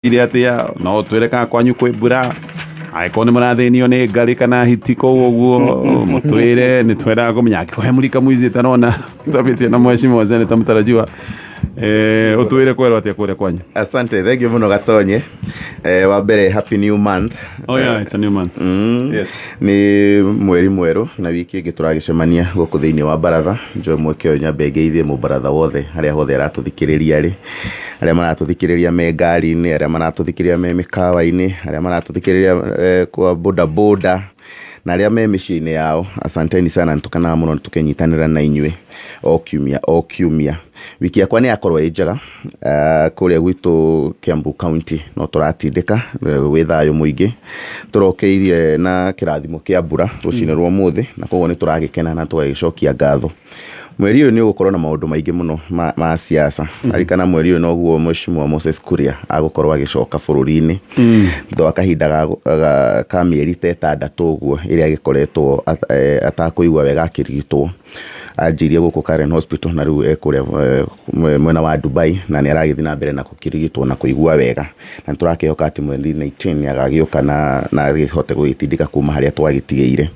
Ire atia no twĩre kana kwanyu kwĩ mbura, angĩkorwo nĩ mũrathĩnio nĩ ngarĩ kana hiti kũu ũguo mũtwĩre, nĩ twendaga kũmenya angĩkorwo he mũrika mwizi ĩtarona twambĩtie na mheshimiwa Senator mũtarajiwa, ũtwĩre kwerwo atĩa kũrĩa kwanyu. Asante, thank you mũno Gatonye. Wa mbere, happy new month. Oh yeah, it's a new month. Yes. Nĩ mweri mwerũ na wiki ĩngĩ tũragĩcemania gũkũ thĩinĩ wa baratha. Njoe mweke ũyũ nyambe ngeithie mũbaratha wothe harĩa hothe aratũthikĩrĩria rĩ, arĩa maratũthikĩrĩria me ngari-inĩ, arĩa maratũthikĩrĩria me mĩkawa-inĩ, arĩa maratũthikĩrĩria kwa boda boda na arĩa me mĩciĩ-inĩ yao. Asanteni sana, nĩtũkenaga mũno tũkĩnyitanĩra na inyuĩ o kiumia o kiumia. Wiki yakwa nĩ yakorwo ĩ njega kũrĩa gwitũ Kiambu County no tũratindĩka gwĩ thayũ mũingĩ, tũrokeirie na kĩrathimo kĩa mbura rũcinĩ rwa ũmũthĩ, na koguo nĩ tũragĩkena na tũgagĩcokia ngatho. Mweri ũyũ nĩ ũgũkorwo na maũndũ maingĩ mũno ma siasa. Ririkana mweri ũyũ noguo Mheshimiwa Moses Kuria agũkorwo agĩcoka bũrũri-inĩ thutha wa kahinda ka mĩeri ta 6 ũguo ĩrĩa agĩkoretwo atakũigua wega akĩrigitwo. Anjirie gũkũ Karen Hospital na rĩu e kũrĩa mwena wa Dubai na nĩ aragĩthiĩ na mbere na gũkĩrigitwo na kũigua wega, na nĩ tũrakĩhoka atĩ mweri 19 nĩ agagĩũka na agĩhote gũgĩtindĩka kuma harĩa twagĩtigĩire.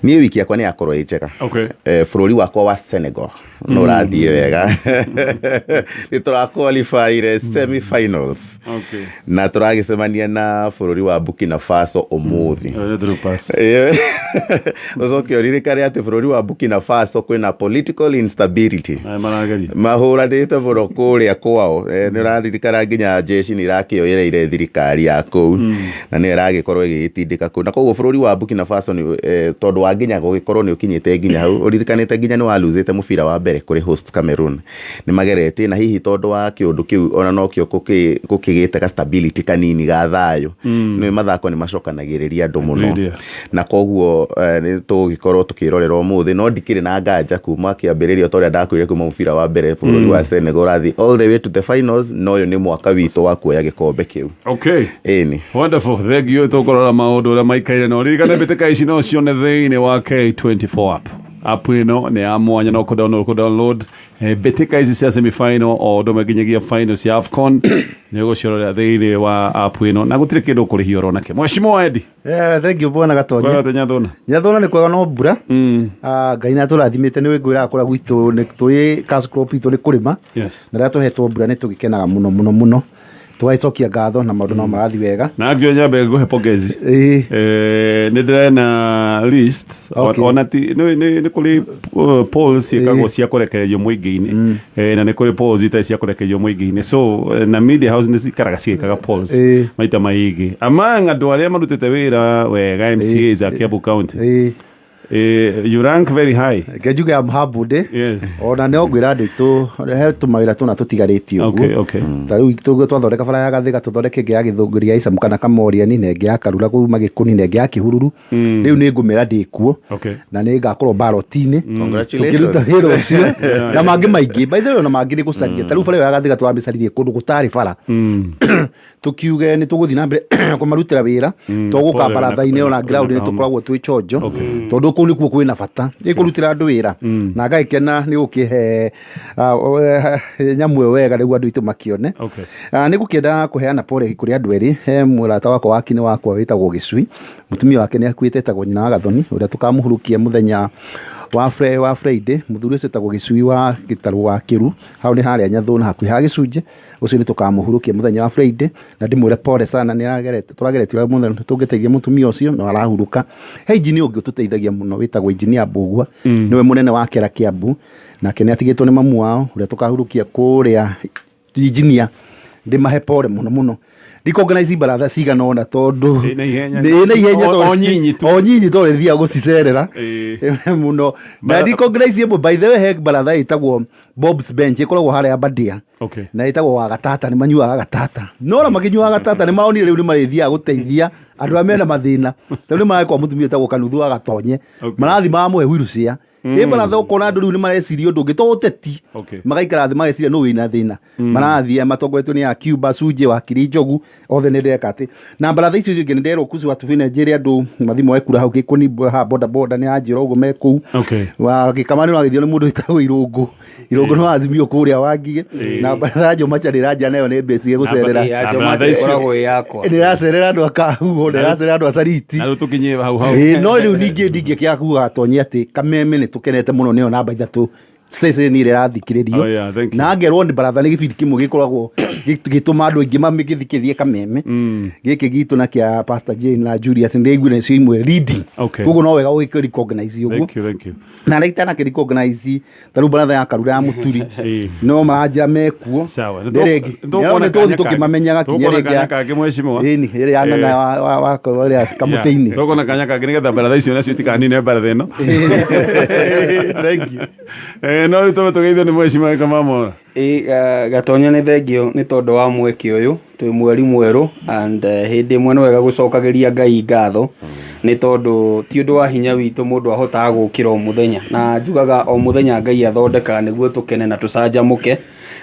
Niĩ wiki yakwa nĩ yakorwo ĩ njega. Bũrũri wakwa wa Senegal no ũrathiĩ wega, nĩ tũraqualifyire semi finals na tũragĩcemania na bũrũri wa Burkina Faso ũmũthĩ. Ũcoke ũririkane atĩ bũrũri wa Burkina Faso kwĩna political instability, mahũranĩte mũno kũrĩa kwao. Nĩ ũraririkana nginya jeshi nĩ irakĩoyereire thirikari ya kũu na nĩyo ĩragĩkorwo ĩgĩgĩtindĩka kũu, na koguo bũrũri wa Burkina Faso nĩ tondũ wa nginya gũgĩkorwo nĩ ũkinyĩte nginya hau, ũririkanĩte nginya nĩ waluzĩte mũbira wa mbere kũrĩ host Cameroon, nĩ mageretie na hihi tondũ wa kĩũndũ kĩu ona nokĩo gũkĩgĩte ka stability kanini ga thayũ. Nĩ mathako nĩ macokanagĩrĩria andũ mũno na koguo nĩ tũgũgĩkorwo tũkĩrorera ũmũthĩ, no ndikĩrĩ na nganja kuma kĩambĩrĩria ta ũrĩa ndakwĩrire kuma mũbira wa mbere bũrũri wa Senegal ũrathiĩ all the way to the finals, no ũyũ nĩ mwaka witũ wa kuoya gĩkombe kĩu. Ĩni. Wonderful, thank you. Tũkũrora maũndũ ũrĩa maikaire, no ririkane mbĩtĩka ici no cione thĩinĩ wa K24 app. App ĩno nĩ ya mwanya, no kũ-download kũ-download mbĩtĩka ici cia semifinal o ũndũ ũmwe nginyagia final cia AFCON nĩ ũgũciorera thĩinĩ wa app ĩno na gũtirĩ kĩndũ ũkũrĩhia oro nakĩo. Mheshimiwa Eddie. Yeah, thank you bwana Gatonye. Kwega atĩa Nyathuna? Nyathuna nĩ kwega no mbura. Ah, Ngai nĩ atũrathimĩte, nĩ ngwĩraga kũrĩa gwitũ nĩ tũĩ cash crop itũ nĩ kũrĩma. Na rĩrĩa tũhetwo mbura nĩ tũgĩkenaga mũno mũno mũno. Tũgagĩcokia ngatho na maũndũ no marathiĩ wega. Na ngio nyambe ngũhe pongezi. Nĩ ndĩrena list. Ona ti nĩ kũrĩ polls ciĩkagwo cia kũrekererio mũingĩ-inĩ, na nĩ kũrĩ polls itarĩ cia kũrekererio mũingĩ-inĩ, so na media house nĩ cikaraga cigĩkaga polls maita maingĩ. Among andũ arĩa marutĩte wĩra wega, MCAs a Kiambu County, you rank very high. Reke njuge am humbled. Ona no ngwĩra andũ aitũ he tũmawĩra tũna tũtigarĩtie ũguo. Ta rĩu tũguo twathondeka bara ya Gathĩga, tũthondeke ĩngĩ ya Gĩthũngũri ya Icamu kana Kamoriani, na ĩngĩ ya Karura kũu Magĩkũni, na ĩngĩ ya Kĩhururu. Rĩu nĩ ngũmĩra ndĩ kuo na nĩ ngakorwo ballot-inĩ Congratulations. tũkĩruta wĩra ũcio na mangĩ maingĩ. By the way, ona mangĩ nĩ gũcaria, ta rĩu bara ĩyo ya Gathĩga tũramĩcaririe kũndũ gũtarĩ bara, tukiuge nĩ tũgũthiĩ na mbere kũmarutĩra wĩra tũgũka Pole, baratha-inĩ ona ground nĩ na tũkoragwo twĩ chonjo tondũ kũu nĩkuo kwĩna bata nĩ kũrutĩra andũ wĩra na ngagĩkena nĩ gũkĩhe nyamũ ĩyo wega nĩguo andũ aitũ makĩone. Nĩ ngũkĩenda kũheana pole kũrĩ andũ erĩ. He mũrata wakwa wa kinĩ wakwa wĩtagwo Gĩcui, mũtumia wake nĩ akuĩte, etagwo nyina wa Gathoni, ũrĩa tũkamũhurukia mũthenya wa Friday. Mũthuri ũcio etagwo Gĩcui wa Gĩtarũ wa Kĩru, hau nĩ harĩa Nyathũna hakuhĩ ha Gĩcunjĩ. Ũcio nĩ tũkamũhurukia mũthenya wa Friday na ndĩmwĩre pole sana, nĩ tũrageretie ũrĩa mũthenya tũngĩteithia mũtumia ũcio no arahurũka. He engineer ũngĩ ũtũteithagia mũno wĩtagwo engineer Mbũgua, nĩwe mũnene wa Kera Kiambu, nake nĩ atigĩtwo nĩ mamu wao ũrĩa tũkahurukia kũrĩa. Engineer ndĩmahe pole mũno mũno. Recognize baratha cigana ũna tondũ Ĩ na ihenya. Ĩ na ihenya O nyinyi tu. O nyinyi tondũ nĩthiaga gũcicerera mũno na recognize ĩmwe. By the way, he baratha ĩtagwo Bob's Bench ĩkoragwo harĩa Badia na ĩtagwo wa gatata, nĩ manyuaga gatata, no ona makĩnyuaga gatata nĩ maronire rĩu nĩ marĩthiaga gũteithia andũ arĩa mena mathĩna. Rĩu nĩ marakwa mũtumia ũtagwo Kanuthu wa Gatonye, marathiĩ mamũhe wheelchair. Ĩ baratha ũkona andũ rĩu nĩ mareciria ũndũ ũngĩ to ũteti. Magaikara thĩ mageciria nũ wĩna thĩna. Marathiĩ matongoretio nĩ Akiuba Cunjĩ Wakiri Njogu othe nĩ ndeka atĩ na baratha icio ingĩ nĩ nderwo kuci wa tubina njĩre andũ mathi moe kura hau gĩkũni ha boda boda nĩ anjĩra ũguo me kũu. Wa gĩkama nĩ ũragĩthio nĩ mũndũ wĩtagwo Irũngũ. Irũngũ nĩ wazimio kũrĩa Wangigĩ. Na baratha ya Jomacha nĩ ĩranjĩra nayo nĩ mbĩtie gũcerera. Nĩ ĩracerera andũ a Kahuho, nĩ ĩracerera andũ a Sariti. Na rĩu tũkinyie hau hau. No rĩu ningĩ ndingĩkĩaga kuga Gatonyi atĩ Kameme nĩ tũkenete mũno nĩyo namba ithatũ ceceni ĩrĩa ĩrathikĩrĩrio. Oh, yeah, thank you. Na ngerwo nĩ baratha nĩ gĩbindi kĩmwe gĩkoragwo gĩtũma andũ aingĩ mamĩgĩthikĩrĩrie Kameme. Gĩkĩ gitũ na kĩa Pastor Jane na Julius nĩ ndaiguire nĩcio imwe leading. Koguo no wega ũgĩkĩ recognize ũguo. Thank you, thank you. Na arĩa itanakĩ recognize ta rĩu baratha ya Karura ya Mũturi no maranjĩra mekuo. Sawa. Nĩ rĩngĩ. Nĩ tũgũthiĩ tũkĩmamenyaga kinya Tũkuona rĩngĩ kanya kangĩ mheshimiwa. Ĩni, ĩrĩa ya ng'ang'a wa ĩrĩa kamũtĩ-inĩ. Tũkuona kanya kangĩ nĩgetha baratha icio nacio itikanine baratha ĩno. Thank you. No rĩu tũbe tũgeithio nĩ mheshimiwa Kamamora. Ĩ, Gatonya nĩ thengio nĩ tondũ wa mweke ũyũ twĩ mweri mwerũ and hĩndĩ ĩmwe nĩ wega gũcokagĩria Ngai ngatho nĩ tondũ ti ũndũ wa hinya witũ mũndũ ahotaga gũkĩra o mũthenya, na njugaga o mũthenya Ngai athondekaga nĩguo tũkene na tũcanjamũke,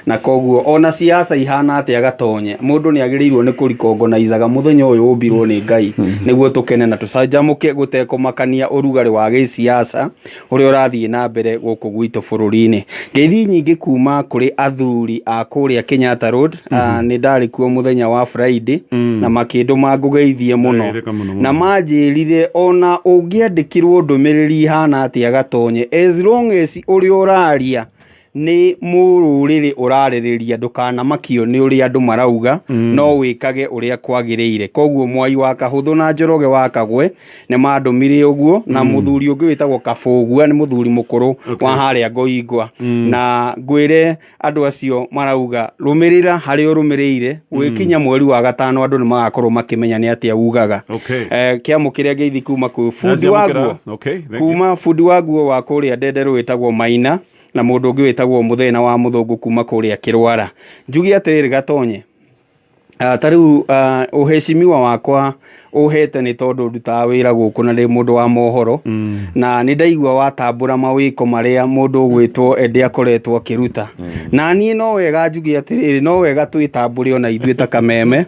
na koguo ona siasa ihana atĩa Gatonye, mũndũ nĩ agĩrĩirwo nĩ kũrikongonaizaga mũthenya ũyũ ũmbirwo nĩ Ngai nĩguo tũkene na tũcanjamũke gũtekũmakania ũrugarĩ wa gĩsiasa ũrĩa ũrathiĩ na mbere gũkũ gwitũ bũrũri-inĩ. Ngeithi nyingĩ kuma kũrĩ athuri a kũrĩa Kenyatta Road, nĩ ndarĩ kuo mũthenya wa Friday, na makĩndũma ngũgeithie mũno. Ndageithĩka mũno mũno. Na manjĩrire ona ũngĩandĩkĩrwo ndũmĩrĩri ihana atĩa Gatonye, as long as ũrĩa ũraria nĩ mũrũrĩrĩ ũrarĩrĩria, ndũkanamakio nĩ ũrĩa andũ marauga, no wĩkage ũrĩa kwagĩrĩire. Koguo Mwai wa Kahũthũ na Njoroge wa Kagwe nĩ mandũmire ũguo, na mũthuri ũngĩ wĩtagwo Kabũgua nĩ mũthuri mũkũrũ wa harĩa Ngoingwa. Na ngwĩre andũ acio marauga rũmĩrĩra harĩa ũrũmĩrĩire, gwĩkinya mweri wa gatano andũ nĩ magakorwo makĩmenya nĩ atĩa ugaga. Kĩamũkĩre ngeithi kuma kwĩ bundi wa nguo. Okay, thank you. Kuma bundi wa nguo wa kũrĩa Ndenderũ wĩtagwo Maina, na mũndũ ũngĩ wĩtagwo Mũthena wa Mũthũngũ kuma kũrĩa Kĩrwara. Njuge atĩrĩrĩ Gatonye, ta rĩu ũhecimiwa wakwa ũhete nĩ tondũ ndutaga wĩra gũkũ na ndĩ mũndũ wa mohoro, na nĩ ndaigua watambũra mawĩko marĩa mũndũ ũgwĩtwo Ende akoretwo akĩruta. Na niĩ no wega njuge atĩrĩrĩ, no wega twĩtambũre ona ithuĩ ta Kameme.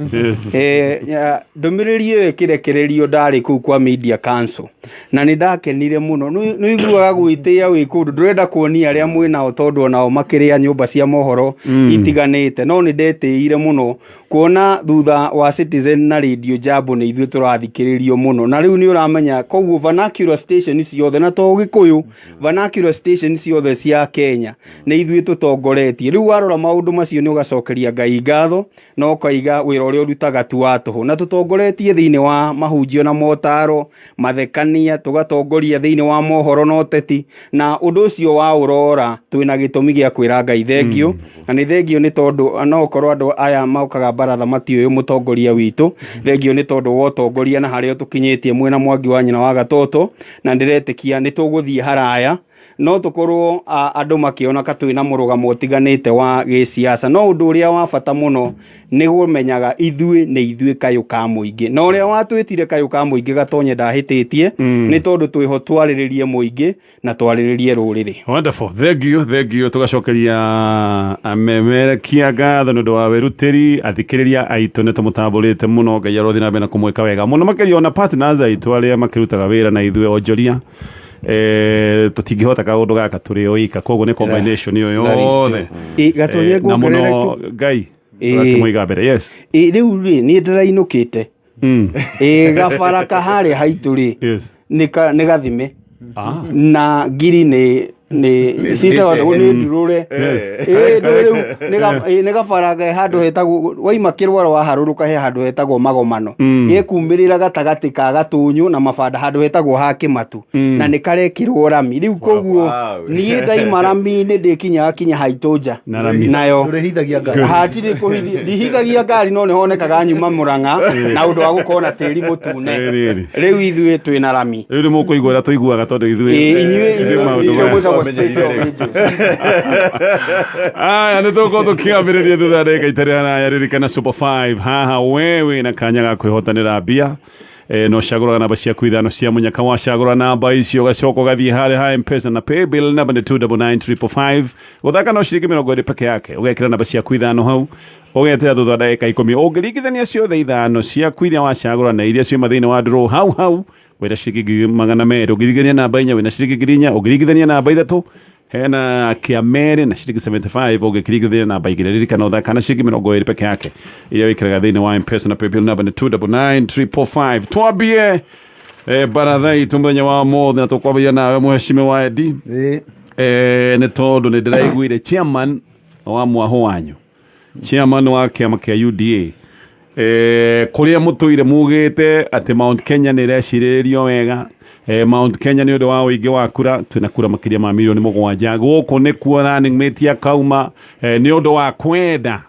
Ndũmĩrĩri ĩyo ĩkĩrekererio ndarĩ kũu kwa Media Council, na nĩ ndakenire mũno. Nĩ ũiguaga gwĩtĩa wĩ kũndũ, ndũrenda kuonia arĩa mwĩ nao tondũ onao makĩrĩa nyũmba cia mohoro itiganĩte, no nĩ ndetĩire mũno kuona thutha wa Citizen na Radio Jambo nĩ ithuĩ tũrathikĩrĩrio mũno. Na rĩu nĩ ũramenya koguo vernacular station ciothe, na to Gĩkũyũ, vernacular station ciothe cia Kenya nĩ ithuĩ tũtongoretie. Rĩu warora maũndũ macio nĩ ũgacokeria Ngai ngatho, na ũkaiga wĩra ũrĩa ũrutaga ti wa tũhũ. Na tũtongoretie thĩinĩ wa mahunjio na motaro, mathekania, tũgatongoria thĩinĩ wa mohoro na ũteti, na ũndũ ũcio wa ũrora twĩna gĩtũmi gĩa kwĩra Ngai thengio. Na nĩ thengio nĩ tondũ no ũkorwo andũ aya mokaga baratha matiũĩ mũtongoria witũ, thengio nĩ tondũ wa ũtongoria na harĩa tũkinyĩtie mwena Mwangi wa nyina wa Gatoto, na ndĩretĩkia nĩ tũgũthiĩ haraya. No tũkorwo andũ makĩona ka twĩna mũrũgamo ũtiganĩte wa gĩsiasa, no ũndũ ũrĩa wa bata mũno nĩ kũmenyaga ithuĩ nĩ ithuĩ kayũ ka mũingĩ, na ũrĩa watwĩtire kayũ ka mũingĩ Gatonye ndahĩtĩtie, nĩ tondũ twĩho twarĩrĩrie mũingĩ na twarĩrĩrie rũrĩrĩ. Wonderful. Thank you, thank you. Tugacokeria amemerekia ngatho nĩ ũndũ wa wĩrutĩri, athikĩrĩria aitũ nĩ tũmũtambũrĩte mũno, Ngai arothiĩ na mbere na kũmwĩka wega mũno makĩria, ona partners aitũ arĩa makĩrutaga wĩra na ithuĩ onjoria. Tũtingĩhota kaũndũ gaka tũrĩ oika, koguo nĩ combination ĩyo That is true. yothe. Gatonye Na mũno nguongerere tu. Ngai ũgakĩmũiga mbere. Yes. Rĩu rĩ, niĩ ndĩrainũkĩte. Gabara ka harĩa haitũ rĩ, nĩ gathime. Na ngiri nĩ citagwo nĩ ndurũre. Rĩu nĩ gabara ke handũ hetagwo, waima Kĩrwaro waharũrũka he handũ hetagwo Magomano. Ĩkumĩrĩra gatagatĩ ka Gatũnyũ na Mabanda handũ hetagwo ha Kĩmatu. Na nĩ karekĩrwo rami. Rĩu koguo niĩ ndaima rami-inĩ ndĩkinyaga kinya haitũ nja. Na rami. Nayo. Ndũrĩhithagia ngari. Hatirĩ kũhithia. Ndihithagia ngari no nĩ honekaga nyuma Mũrang'a na ũndũ wa gũkorwo na tĩri mũtune. Rĩu ithuĩ twĩna rami. Rĩu nĩ mũkũigua ũrĩa tũiguaga tondũ ithuĩ Inyuĩ ithuĩ maũndũ inyuĩ maya. mwĩtagwo State of Angels. Aya, nĩ tũgũkorwo tũkĩambĩrĩria thutha wa ndagĩka itarĩ haraya. Ririkana Super 5 haha wewe na kanya ga kwĩhotanĩra mbia. No cagũraga namba ciaku ithano cia mũnyaka, wacagũra namba icio ũgacoka ũgathiĩ harĩa ha Mpesa na paybill namba nĩ 299555. Gũthaka no ciringi 20 peke yake, ũgekĩra namba ciaku ithano hau, ũgetera thutha wa ndagĩka 10 ũngĩringithania ciothe ithano ciaku iria wacagũra na iria ciuma thĩinĩ wa draw, hau hau wĩna ciringi 200,000. Ũngĩringithania namba 4 wĩna ciringi 4,000. Ũngĩringithania namba 3 hena kĩa merĩ na ciringi 75. Ũngĩkĩringithania namba 2, ririkana ũthaka na ciringi 20 peke yake iria wĩkĩraga thĩinĩ wa Mpesa na paybill namba nĩ 299555. Twambie baratha itũ mũthenya wa mothe na tũkwambĩrĩria nawe mũhecimiwa Edi. Nĩ tondũ nĩ ndĩraiguire chairman wa mwahũ wanyu, chairman wa kĩama kĩa UDA, kũrĩa mũtũire mugĩte atĩ Mount Kenya nĩ ĩrecirĩrĩrio wega, Mount Kenya nĩ ũndũ wa ũingĩ wa kura, twĩna kura makĩria ma mirioni 7, gũkũ nĩkuo running mate akauma, nĩ ũndũ wa kwenda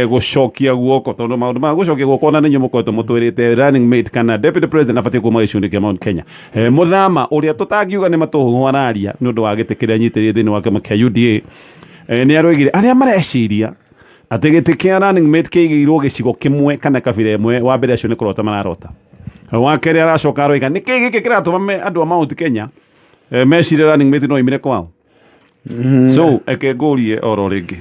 gũcokia guoko, tondũ maũndũ ma gũcokia guoko ona nĩ inyuĩ mũkoretwo mũtwĩrĩte running mate kana deputy president abatiĩ kuma gĩcigo-inĩ kĩa Mount Kenya. Mũthama ũrĩa tũtangiuga nĩ matũhũhũ araria nĩ ũndũ wa gĩtĩ kĩrĩa anyitĩrĩire thĩinĩ wa kĩama kĩa UDA, nĩ aroigire arĩa mareciria atĩ gĩtĩ kĩa running mate kĩigĩirwo gĩcigo kĩmwe kana kabira ĩmwe, wa mbere acio nĩ kũrota mararota. Wa kerĩ aracoka aroiga nĩkĩ gĩkĩ kĩratũma andũ a Mount Kenya mecirie running mate no imire kwao. So eke ngũrie oro rĩngĩ.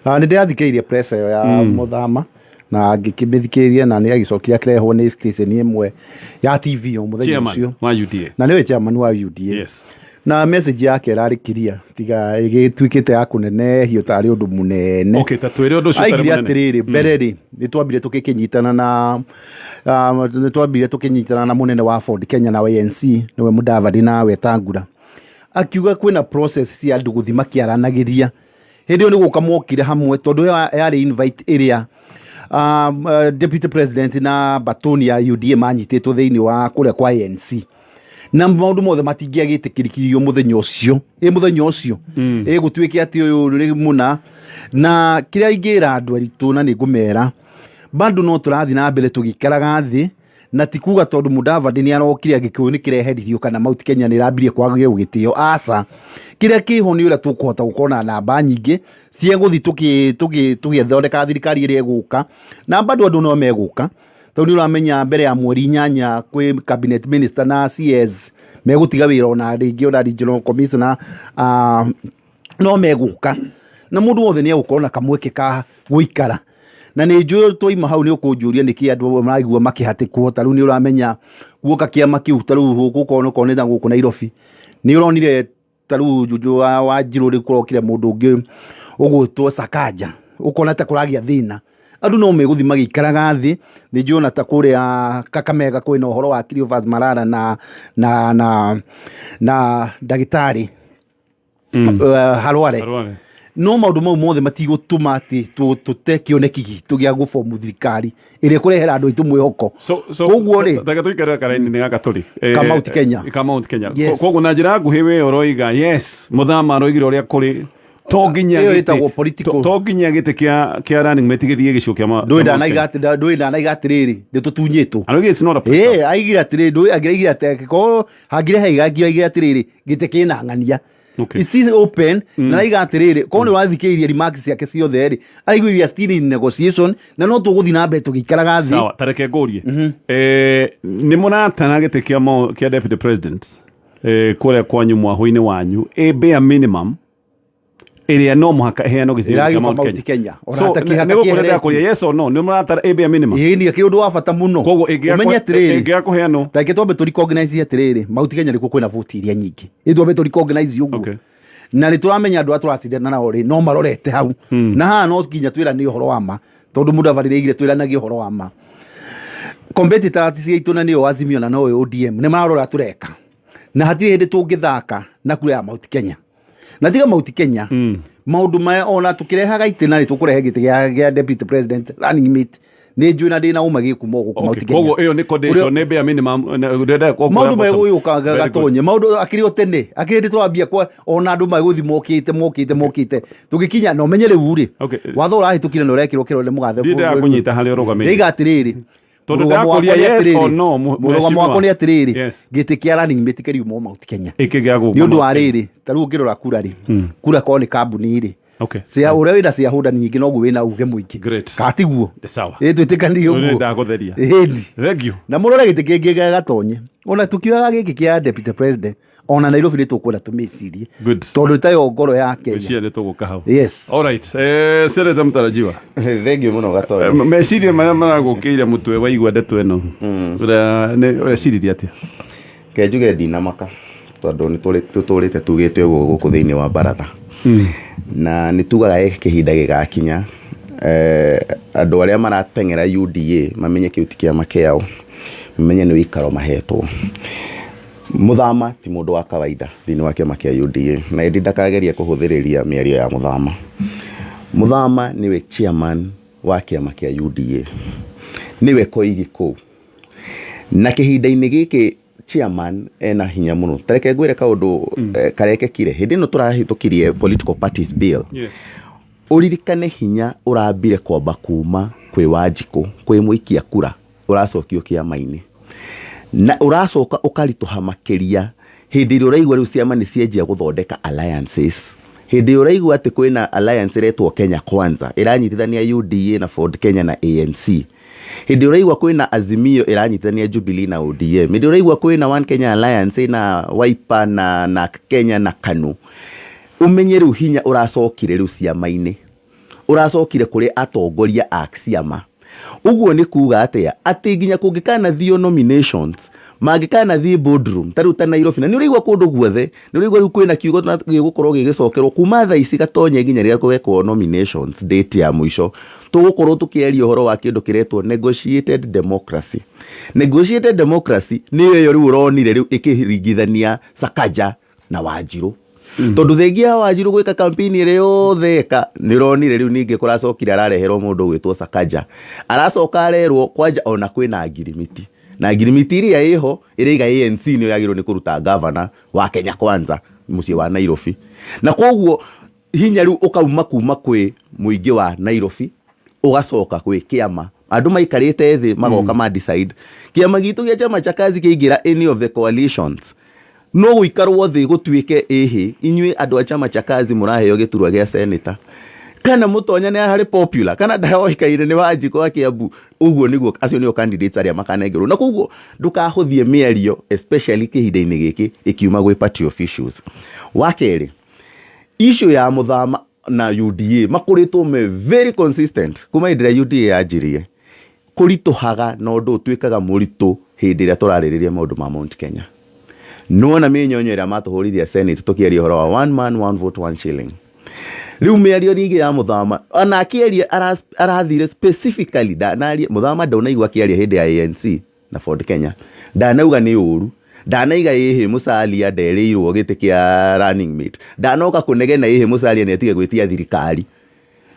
Nĩ ndĩrathikĩrĩirie press ĩyo ya mũthama na ngĩkĩmĩthikĩrĩria, na nĩ agĩcokire akĩrehwo nĩ station ĩmwe ya TV o mũthenya chairman ũcio wa UDA. Na nĩwe chairman wa UDA. Na message yake ĩrarĩ clear, tiga ĩgĩtuĩkĩte ya kũnenehio tarĩ ũndũ mũnene. Okay, ta twĩre ũndũ ũcio ũtarĩ Aigire mũnene. atĩrĩrĩ, mbere rĩ, nĩ twambire tũkĩnyitana na mũnene wa Ford Kenya na ANC, nĩwe Mudavadi na Wetangula. Akiuga kwĩna process cia andũ gũthiĩ makĩaranagĩria. Hĩndĩ ĩyo nĩ gũka mokire hamwe, tondũ ĩyo yarĩ invite ĩrĩa deputy president na batoni ya UDA manyitĩtwo thĩinĩ wa kũrĩa kwa ANC, na maũndũ mothe matingĩagĩtĩkĩrikirio mũthenya ũcio, ĩ mũthenya ũcio ĩ gũtuĩke atĩ ũyũ rĩ mũna. Na kĩrĩa ingĩra andũ aritũ, na nĩ ngũmera bado no tũrathiĩ na mbere tũgĩikaraga thĩ, na ti kuga tondũ Mudavadi nĩ arokire Agĩkũyũ nĩ kĩreheririo kana Mount Kenya nĩ ĩrambirie kwagĩrwo gĩtĩo, aca. Kĩrĩa kĩho nĩ ũrĩa tũkũhota gũkorwo na namba nyingĩ cia gũthiĩ tũgĩthondeka thirikari ĩrĩa ĩgũka, na bado andũ no megũka, tondũ nĩ ũramenya mbere ya mweri 8 kwĩ cabinet minister na CS megũtiga wĩra, ona rĩngĩ ona regional commissioner no megũka, na mũndũ wothe nĩ egũkorwo na kamweke ka gũikara. Na nĩ njũĩ twaima hau nĩ ũkũnjũria nĩkĩ andũ maraigua makĩhatĩkwo. Ta rĩu nĩ ũramenya guoka kĩama kĩu, ta rĩu gũkorwo okorwo nĩ ta gũkũ Nairobi, nĩ ũronire ta rĩu Juju wa Wanjirũ, rĩu kũrokire mũndũ ũngĩ ũgwĩtwo Sakaja, ũkona ta kũragĩa thĩna. Andũ no megũthiĩ magĩikaraga thĩ. Nĩ njũĩ ona ta kũrĩa Kakamega kwĩna ũhoro wa Cleophas Malala na ndagĩtarĩ Harware. Harware. No maũndũ mau mothe matigũtũma atĩ tũte kĩoneki gitũ gĩa gũbomu thirikari ĩrĩa ĩkũrehera andũ aitũ mwĩhoko. So Koguo rĩ, reke tũikare karaini-inĩ gaka tũrĩ. Ka Mount Kenya. Ka Mount Kenya. Yes. Koguo na njĩra nguhĩ we ũroiga yes, mũthama aroigire ũrĩa kũrĩ, to nginya Ĩyo ĩtagwo political. To nginya gĩtĩ kĩa running mate gĩthiĩ gĩcigo kĩa ndũĩ ndanaiga atĩ, ndũĩ ndanaiga atĩrĩrĩ, nĩ tũtunyĩtwo. Aroigire it's not a pressure. Ĩĩ, aigire atĩrĩrĩ, ndũĩ angĩraigire atĩ angĩkorwo hangĩrehe igangio, aigire atĩrĩrĩ, gĩtĩ kĩna ng'ania. It's still open. Na araiga atĩrĩrĩ, korwo nĩ ũrathikĩrĩria remarks ciake ciothe rĩ, araigua we are still in negotiation na no tũgũthiĩ na mbere tũgĩikaraga thĩ. Sawa, ta reke ngũrie. Nĩ mũratara gĩtĩ kĩa deputy president kũrĩa kwanyu mwahũ-inĩ wanyu ĩ bare minimum ĩrĩa no mũhaka ĩheanwo gĩcigo kĩa Ĩragĩũka Mount Mount Kenya? Kenya. Ona So, hata kĩhaka nĩ gũkũrĩa kĩeheretio. ndĩrakũria, yes or no, nĩ mũratara ĩ bare minimum? Ĩĩ, nĩ akĩrĩ ũndũ wa bata mũno. Koguo ũmenye atĩrĩrĩ, ĩngĩaga kũheanwo? Tareke twambe tũ recognize atĩrĩrĩ, Mount Kenya nĩkuo kwĩna vote iria nyingĩ. Ĩ twambe tũ recognize ũguo. Na nĩ tũramenya andũ arĩa tũracindana nao rĩ, no marorete hau. Na haha no nginya twĩrane ũhoro wa ma, tondũ mũndũ abarĩrĩire twĩranagie ũhoro wa ma. Competitors ciitũ, na nĩo Azimio na no ODM, nĩ marora tũreka, na hatirĩ hĩndĩ tũngĩthaka na kura ya Mount Kenya. Na tiga Mount Kenya, maũndũ maya ona tũkĩrehaga itĩna rĩ, tũkũrehe gĩtĩ gĩa deputy president running mate, nĩ njũĩ na ndĩna ũma gĩkuma gũkũ Mount Kenya. Koguo ĩyo nĩ condition, nĩ bare minimum, ndĩrenda maũndũ bottom. megũgĩũka. Very good. Gatonye maũndũ akĩrĩ o tene, akĩrĩ hĩndĩ tũrambia kwa ona andũ magũthi mokĩte mokĩte mokĩte tũgĩkinya, na ũmenye rĩu rĩ, watho ũrahĩtũkire na ũrekĩrwo kĩrore mũgathe. Ndiĩ ndĩrakũnyita harĩa ũrũgamĩire. Ndĩiga atĩrĩrĩ, Tondũ mũrũgamo wakwa ndĩrakũria nĩ yes atĩrĩrĩ, or no, mũrũgamo wakwa nĩ mheshimiwa. atĩrĩrĩ, gĩtĩ kĩa running mate kĩriuma Mount Kenya. Ĩkĩ gĩa gũka Nĩ ũndũ wa Mount Kenya. rĩrĩ, ta rĩu ũngĩrora kura rĩ, kura korwo nĩ kambuni rĩ. Cia ũrĩa wĩna ciahũnda nyingĩ noguo wĩna uge mũingĩ. Great. Katiguo? Sawa. Ĩ, twĩtĩkanie Ũyũ nĩ ũguo. Ndagũtheria. Ĩni. Thank you. Na mũrore gĩtĩ kĩngĩ gĩa Gatonye, ona tũkiugaga gĩkĩ kĩa deputy president, ona Nairobi nĩ tũkwenda tũmĩcirie, Good. tondũ tayo ngoro ya Kenya. Meciria nĩ tũgũka hau. Yes. Alright. Senator mũtarajiwa. Thengiũ mũno, Gatonye. Meciria marĩa maragũkĩire mũtwe waigua ndeto ĩno, ũreciririe atĩa? Ke njuge ndinamaka, tondũ nĩ tũtũrĩte tugĩte ũguo gũkũ thĩinĩ wa baratha, na nĩ tugaga kĩhinda gĩgakinya andũ arĩa marateng'era UDA mamenye kĩu ti kĩama kĩao, mamenye nĩ ũikaro mahetwo. Mũthama ti mũndũ wa kawaida thĩinĩ wa kĩama kĩa UDA, na ĩndĩ ndakagerie kũhũthĩrĩria mĩario ya Mũthama. Mũthama nĩwe chairman wa kĩama kĩa UDA, nĩwe koigi kũu, na kĩhinda-inĩ gĩkĩ chairman ena hinya mũno. Tareke ngwĩre kaũndũ karekekire hĩndĩ ĩno tũrahĩtũkirie Political Parties Bill. Ũririkane hinya ũrambire kwamba kuma kwĩ Wanjikũ, kwĩ mũikia kura ũracokio kĩama-inĩ, na ũracoka ũkaritũha makĩria hĩndĩ ĩrĩa ũraigua rĩu ciama nĩ cianjia gũthondeka alliances, hĩndĩ ĩrĩa ũraigua atĩ kwĩna alliance ĩretwo Kenya Kwanza ĩranyitithania UDA na Ford Kenya na ANC, hĩndĩ ĩrĩa ũraigua kwĩna Azimio ĩranyitithania Jubilee na ODM, hĩndĩ ĩrĩa ũraigua kwĩna One Kenya Alliance ĩna Wiper na Kenya na KANU, ũmenye rĩu hinya ũracokire rĩu ciama-inĩ, ũracokire kũrĩ atongoria a ciama. Ũguo nĩ kuga atĩa? Atĩ nginya kũngĩkanathio nominations, mangĩkanathiĩ boardroom ta rĩu ta Nairobi, na nĩ ũraigua kũndũ guothe, nĩ ũraigua rĩu kwĩna kiugo gĩgũkorwo gĩgĩcokerwo kuma thaa ici, Gatonye, nginya rĩrĩa kũgekwo nominations date ya mũico, tũgũkorwo tũkĩaria ũhoro wa kĩndũ kĩretwo negotiated democracy. Negotiated democracy nĩyo ĩyo rĩu ũronire rĩu ĩkĩringithania Sakaja na Wanjirũ, tondũ thengia ya Wanjirũ gwĩka campaign ĩrĩa yothe eka, nĩ ũronire rĩu ningĩ kũracokire arareherwo mũndũ ũgwĩtwo Sakaja, aracoka arerwo kwanja ona kwĩna ngirimiti, na ngirimiti ĩrĩa ĩho ĩraiga ANC nĩyo yagĩrĩirwo nĩ kũruta gavana wa Kenya Kwanza mũciĩ wa Nairobi, na koguo hinya rĩu ũkauma kuma kwĩ mũingĩ wa Nairobi ũgacoka kwĩ kĩama. Andũ maikarĩte thĩ magoka ma decide kĩama gitũ gĩa Chama cha Kazi kĩingĩra any of the coalitions, no gũikarwo thĩ gũtuĩke ĩhĩ, inyuĩ andũ a Chama cha Kazi mũraheo gĩturwa gĩa senator, kana mũtonya nĩ harĩ popular kana ndaroĩkaine nĩ Wanjikũ wa Kiambu. Ũguo nĩguo acio nĩo candidates arĩa makanengerwo, na koguo ndũkahũthie mĩario, especially kĩhinda-inĩ gĩkĩ ĩkiuma gwĩ party officials. Wa kerĩ, issue ya Mũthama na UDA makoretwo me very consistent kuma hĩndĩ ĩrĩa UDA yanjirie. Kũritũhaga na ũndũ ũtuĩkaga mũritũ hĩndĩ ĩrĩa tũrarĩrĩria maũndũ ma Mount Kenya. Nĩwona mĩnyonyo ĩrĩa matũhũrithia Senate tũkĩaria ũhoro wa one man, one vote, one shilling. Rĩu mĩario ningĩ ya Mũthama, ona akĩaria arathire specifically, ndanaria Mũthama, ndaunaigua akĩaria hĩndĩ ya ANC na Ford Kenya, ndanauga nĩ ũru, ndanaiga ĩhĩ Musalia nderĩirwo gĩtĩ kĩa running mate, ndanoka kũnegena ĩhĩ Musalia nĩ atige gwĩtia thirikari.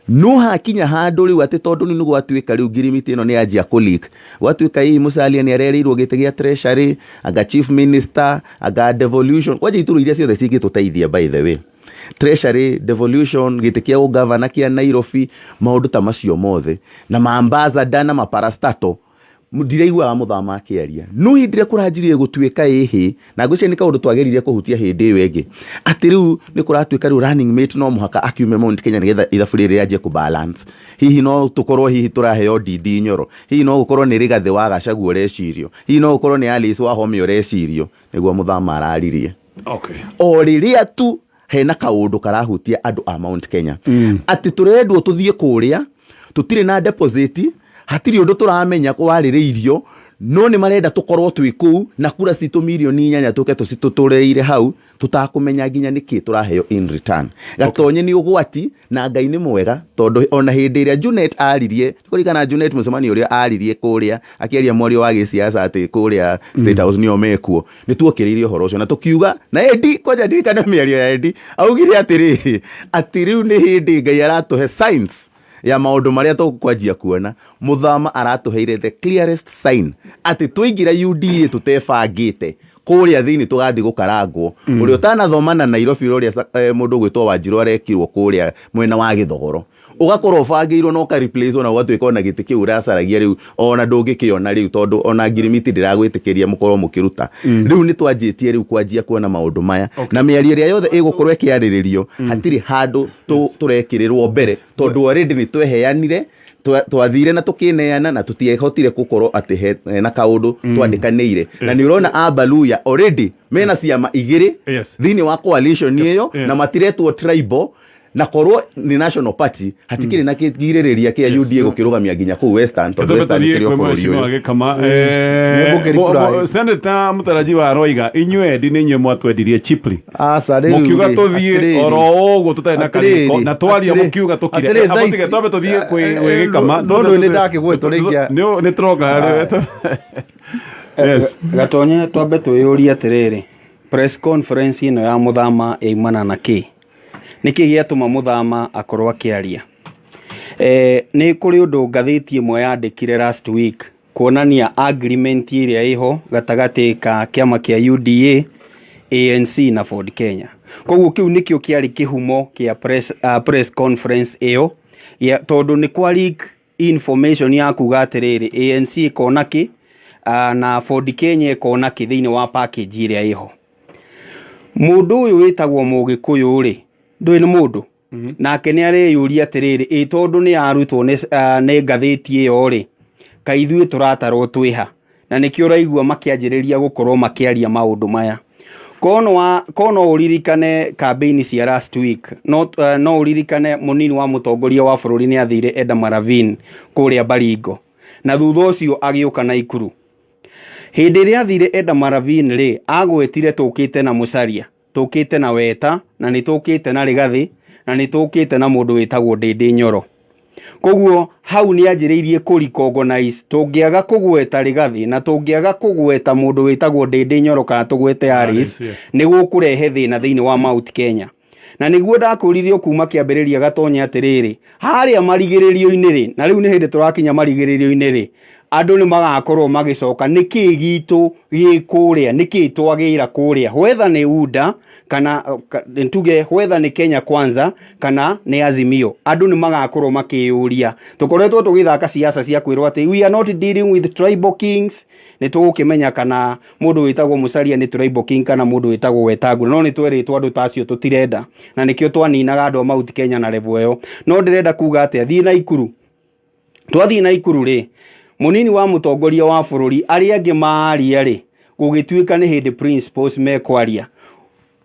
No hakinya handũ rĩu atĩ tondũ nĩ gwatuĩka rĩu ngirimiti ĩno nĩ yanjia kũ leak, gwatuĩka hihi Musalia nĩ arerĩirwo gĩtĩ gĩa treasury, anga chief minister, anga devolution, kwanja iturwa iria ciothe cingĩtũteithia, by the way, treasury, devolution, gĩtĩ kĩa ũgavana kĩa Nairobi, maũndũ ta macio mothe na maambassador na maparastato, ndiraiguaga Mũthama akĩaria. No hĩndĩ ĩrĩa kũranjirie gũtuĩka ĩhĩ, na ngwĩciria nĩ kaũndũ twageririe kũhutia hĩndĩ ĩyo ĩngĩ, atĩ rĩu nĩ kũratuĩka rĩu running mate no mũhaka akiume Mount Kenya nĩgetha ithabu rĩrĩ rĩanjie kũ balance. Hihi no tũkorwo hihi tũraheo Ndindi Nyoro, hihi no gũkorwo nĩ Rigathĩ wa Gachagua ũrecirio, hihi no gũkorwo nĩ Alice Wahome ũrecirio, nĩguo Mũthama araririe. O rĩrĩa tu hena kaũndũ karahutia andũ a Mount Kenya, atĩ tũrendwo tũthiĩ kũrĩa tũtirĩ na deposit, hatirĩ ũndũ tũramenya warĩrĩirio, no nĩ marenda tũkorwo twĩ kũu na kura citũ mirioni 8 tũke tũcitũtũrĩire hau tũtakũmenya nginya nĩkĩ tũraheo in return. Gatonye, nĩ ũgwati, na Ngai nĩ mwega, tondũ ona hĩndĩ ĩrĩa Junet aririe, kũririkana Junet mũcemanio ũrĩa aririe kũrĩa akĩaria mwario wa gĩsiasa atĩ kũrĩa State House nĩo mekuo, nĩ tuokĩrĩirie ũhoro ũcio na tũkiuga na Edi, kwanja ndirikane mĩario ya Edi, augire atĩrĩrĩ, atĩ rĩu nĩ hĩndĩ Ngai aratũhe signs ya maũndũ marĩa tũkwanjia kuona. Mũthama aratũheire the clearest sign atĩ twaingĩra UDA tũtebangĩte, kũrĩa thĩinĩ tũgathiĩ gũkarangwo. Ũrĩa ũtanathoma na Nairobi, ũrĩa mũndũ ũgwĩtwo Wanjirũ arekirwo kũrĩa mwena wa Gĩthogoro. Ũgakorwo ũbangĩirwo na ũka replace na ũgatuĩka ona gĩtĩ kĩu ũracaragia rĩu ona ndũngĩkĩona rĩu, tondũ ona ngirimiti ndĩragwĩtĩkĩria mũkorwo mũkĩruta. Rĩu nĩ twanjĩtie rĩu kwanjia kuona maũndũ maya na mĩario ĩrĩa yothe ĩgũkorwo ĩkĩarĩrĩrio, hatirĩ handũ tũrekĩrĩrwo mbere, tondũ already nĩ tweheanire, twathire na tũkĩneana na tũtiahotire gũkorwo atĩ hena kaũndũ twandĩkanĩire. Na nĩ ũrona Abaluya already mena ciama igĩrĩ thĩinĩ wa coalition ĩyo na matiretwo tribal, na korwo nĩ national party hatikĩrĩ na kĩgirĩrĩria kĩa UDA gũkĩrũgamia nginya kũu Western, tondũ Tũtũme Western tũthiĩ kĩrĩ o kwĩ bũrũri mheshimiwa ũyũ. Gĩkama. Nĩngũkĩriply. Senator mũtaraji wa Roiga, inyuĩ endi nĩ inyuĩ mwatwendirie cheaply. Aca rĩu Mũkiuga rĩ, tũthiĩ atĩrĩrĩ. oro ũguo tũtarĩ na karĩko Atĩrĩrĩ, na twaria atĩrĩ- mũkiuga tũkire. atĩrĩ, thaa Amũtige ici- twambe tũthiĩ kwĩ Gĩkama. No ndũĩ nĩ ndakĩgwetwo rĩngĩ. Nĩ tũroka rĩu. Yes. Gatonye, twambe twĩyũrie atĩrĩrĩ, press conference ĩno ya Mũthama yaimana na kĩ? Nĩkĩ gĩatũma Mũthama akorwo akĩaria? Nĩ kũrĩ ũndũ ngathĩti ĩmwe yandĩkire last week kuonania agreement ĩrĩa ĩho gatagatĩ ka kĩama kĩa UDA, ANC na Ford Kenya. Koguo kĩu nĩkĩo kĩarĩ kĩhumo kĩa press conference ĩyo, tondũ nĩ kwa leak information ya kuga atĩrĩrĩ, ANC ĩkona kĩ na Ford Kenya ĩkona kĩ thĩinĩ wa package ĩrĩa ĩho. Mũndũ ũyũ wĩtagwo Mũgĩkũyũ rĩ, ndũĩ nĩ mũndũ nake nĩ areyũria atĩrĩrĩ, ĩ tondũ nĩ arutwo nĩ ngathĩti ĩyo rĩ, kaĩ ithuĩ tũratarwo twĩha? Na nĩkĩo ũraigua makĩanjĩrĩria gũkorwo makĩaria maũndũ maya. Kono ũririkane campaign cia last week, no ũririkane mũnini wa mũtongoria wa bũrũri nĩ athire Eldama Ravine kũrĩa Baringo, na thutha ũcio agĩũka Naikuru. Hĩndĩ ĩrĩa athire Eldama Ravine rĩ, agwetire tũkĩte na Musalia, tũkĩte na Weta, na nĩ tũkĩte na Rigathĩ, na nĩ tũkĩte na mũndũ wĩtagwo Ndĩndĩ Nyoro. Koguo hau nĩ anjĩrĩirie kũ recognize tũngĩaga kũgweta Rigathĩ na tũngĩaga kũgweta mũndũ wĩtagwo Ndĩndĩ Nyoro kana tũgwete Alice, nĩ gũkũrehe thĩna thĩinĩ wa Mount Kenya. Na nĩguo ndakũririe kuma kĩambĩrĩria Gatonye atĩrĩrĩ, harĩa marigĩrĩrio-inĩ rĩ, na rĩu nĩ hĩndĩ tũrakinya marigĩrĩrio-inĩ rĩ, andũ nĩ magakorwo magĩcoka nĩkĩ gitũ gĩ kũrĩa, nĩkĩ twagĩra kũrĩa, whether nĩ UDA kana ntuge whether nĩ Kenya Kwanza kana nĩ Azimio, andũ nĩ magakorwo makĩyũria. Tũkoretwo tũgĩthaka siasa cia kwĩrwo atĩ we are not dealing with tribal kings. Nĩ tũgũkĩmenya kana mũndũ wĩtagwo Musalia nĩ tribal king kana mũndũ wĩtagwo Wetangula, no nĩ twerĩtwo andũ ta acio tũtirenda, na nĩkĩo twaninaga andũ a Mount Kenya na level ĩyo. No ndĩrenda kuga atĩa, thiĩ Naikuru. Twathiĩ Naikuru rĩ, mũnini wa mũtongoria wa bũrũri arĩa angĩ maria rĩ, gũgĩtuĩka nĩ hĩndĩ principals mekwaria.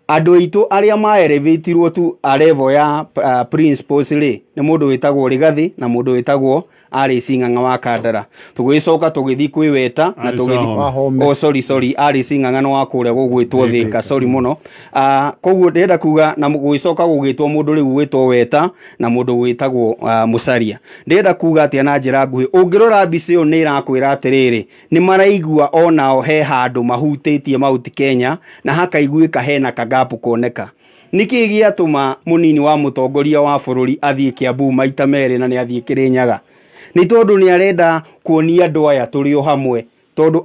Andũ aitũ arĩa ma elevatirwo to a level ya principals rĩ, nĩ mũndũ wĩtagwo Rigathĩ na mũndũ wĩtagwo Alice Ng'ang'a wa Kandara. Tũgĩcoka tũgĩthiĩ kwĩ Weta na Alice tũgĩthiĩ Wahome. Oh, sorry, sorry, Alice Ng'ang'a nĩ wa kũrĩa gũgwĩtwo Thĩka, sorry mũno. Koguo ndĩrenda kuga na gũgĩcoka gũgĩtwo mũndũ rĩu gwĩtwo Weta na mũndũ wĩtagwo Musalia. Ndĩrenda kuga atĩa na njĩra nguhĩ, ũngĩrora mbica ĩyo nĩ ĩrakwĩra atĩrĩrĩ, nĩ maraigua onao he handũ mahutĩtie Mount Kenya na hakaiguĩka hena kagapu kuoneka. Nĩkĩ gĩatũma mũnini wa mũtongoria wa bũrũri athiĩ Kiambu maita merĩ na nĩ athiĩ Kĩrĩnyaga? Nĩ tondũ nĩ arenda kuonia andũ aya tũrĩ o hamwe, tondũ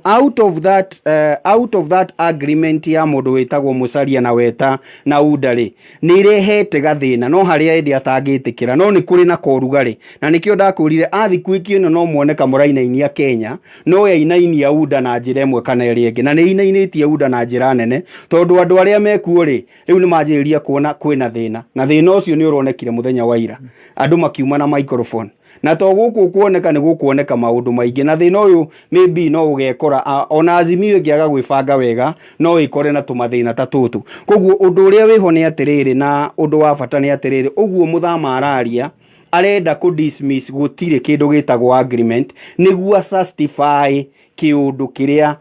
out of that agreement ya mũndũ wĩtagwo Musalia na Weta na UDA rĩ, nĩ irehete gathĩna, no harĩa ĩndĩ atangĩtĩkĩra, no nĩ kũrĩ na korugarĩ. Na nĩkĩo ndakwĩrire athikũ ĩno no muone kamũrainainia Kenya, no yainainia UDA na njĩra ĩmwe kana ĩrĩa ĩngĩ, na nĩ ĩinainĩtie UDA na njĩra nene, tondũ andũ arĩa mekuo rĩ, rĩu nĩ manjĩrĩria kuona kwĩna thĩna, na thĩna ũcio nĩ ũronekire mũthenya wa ira, andũ makiuma na microphone. Na to gũkũ kuoneka nĩ gũkuoneka maũndũ maingĩ, na thĩna ũyũ maybe no ũgekora ona Azimio ĩngĩaga gwĩbanga wega no ĩkore na tũmathĩna ta tũtũ. Koguo ũndũ ũrĩa wĩho nĩ atĩrĩrĩ, na ũndũ wa bata nĩ atĩrĩrĩ, ũguo Mũthama araria arenda kũ dismiss gũtirĩ kĩndũ gĩtagwo agreement nĩguo justify kĩũndũ kĩrĩa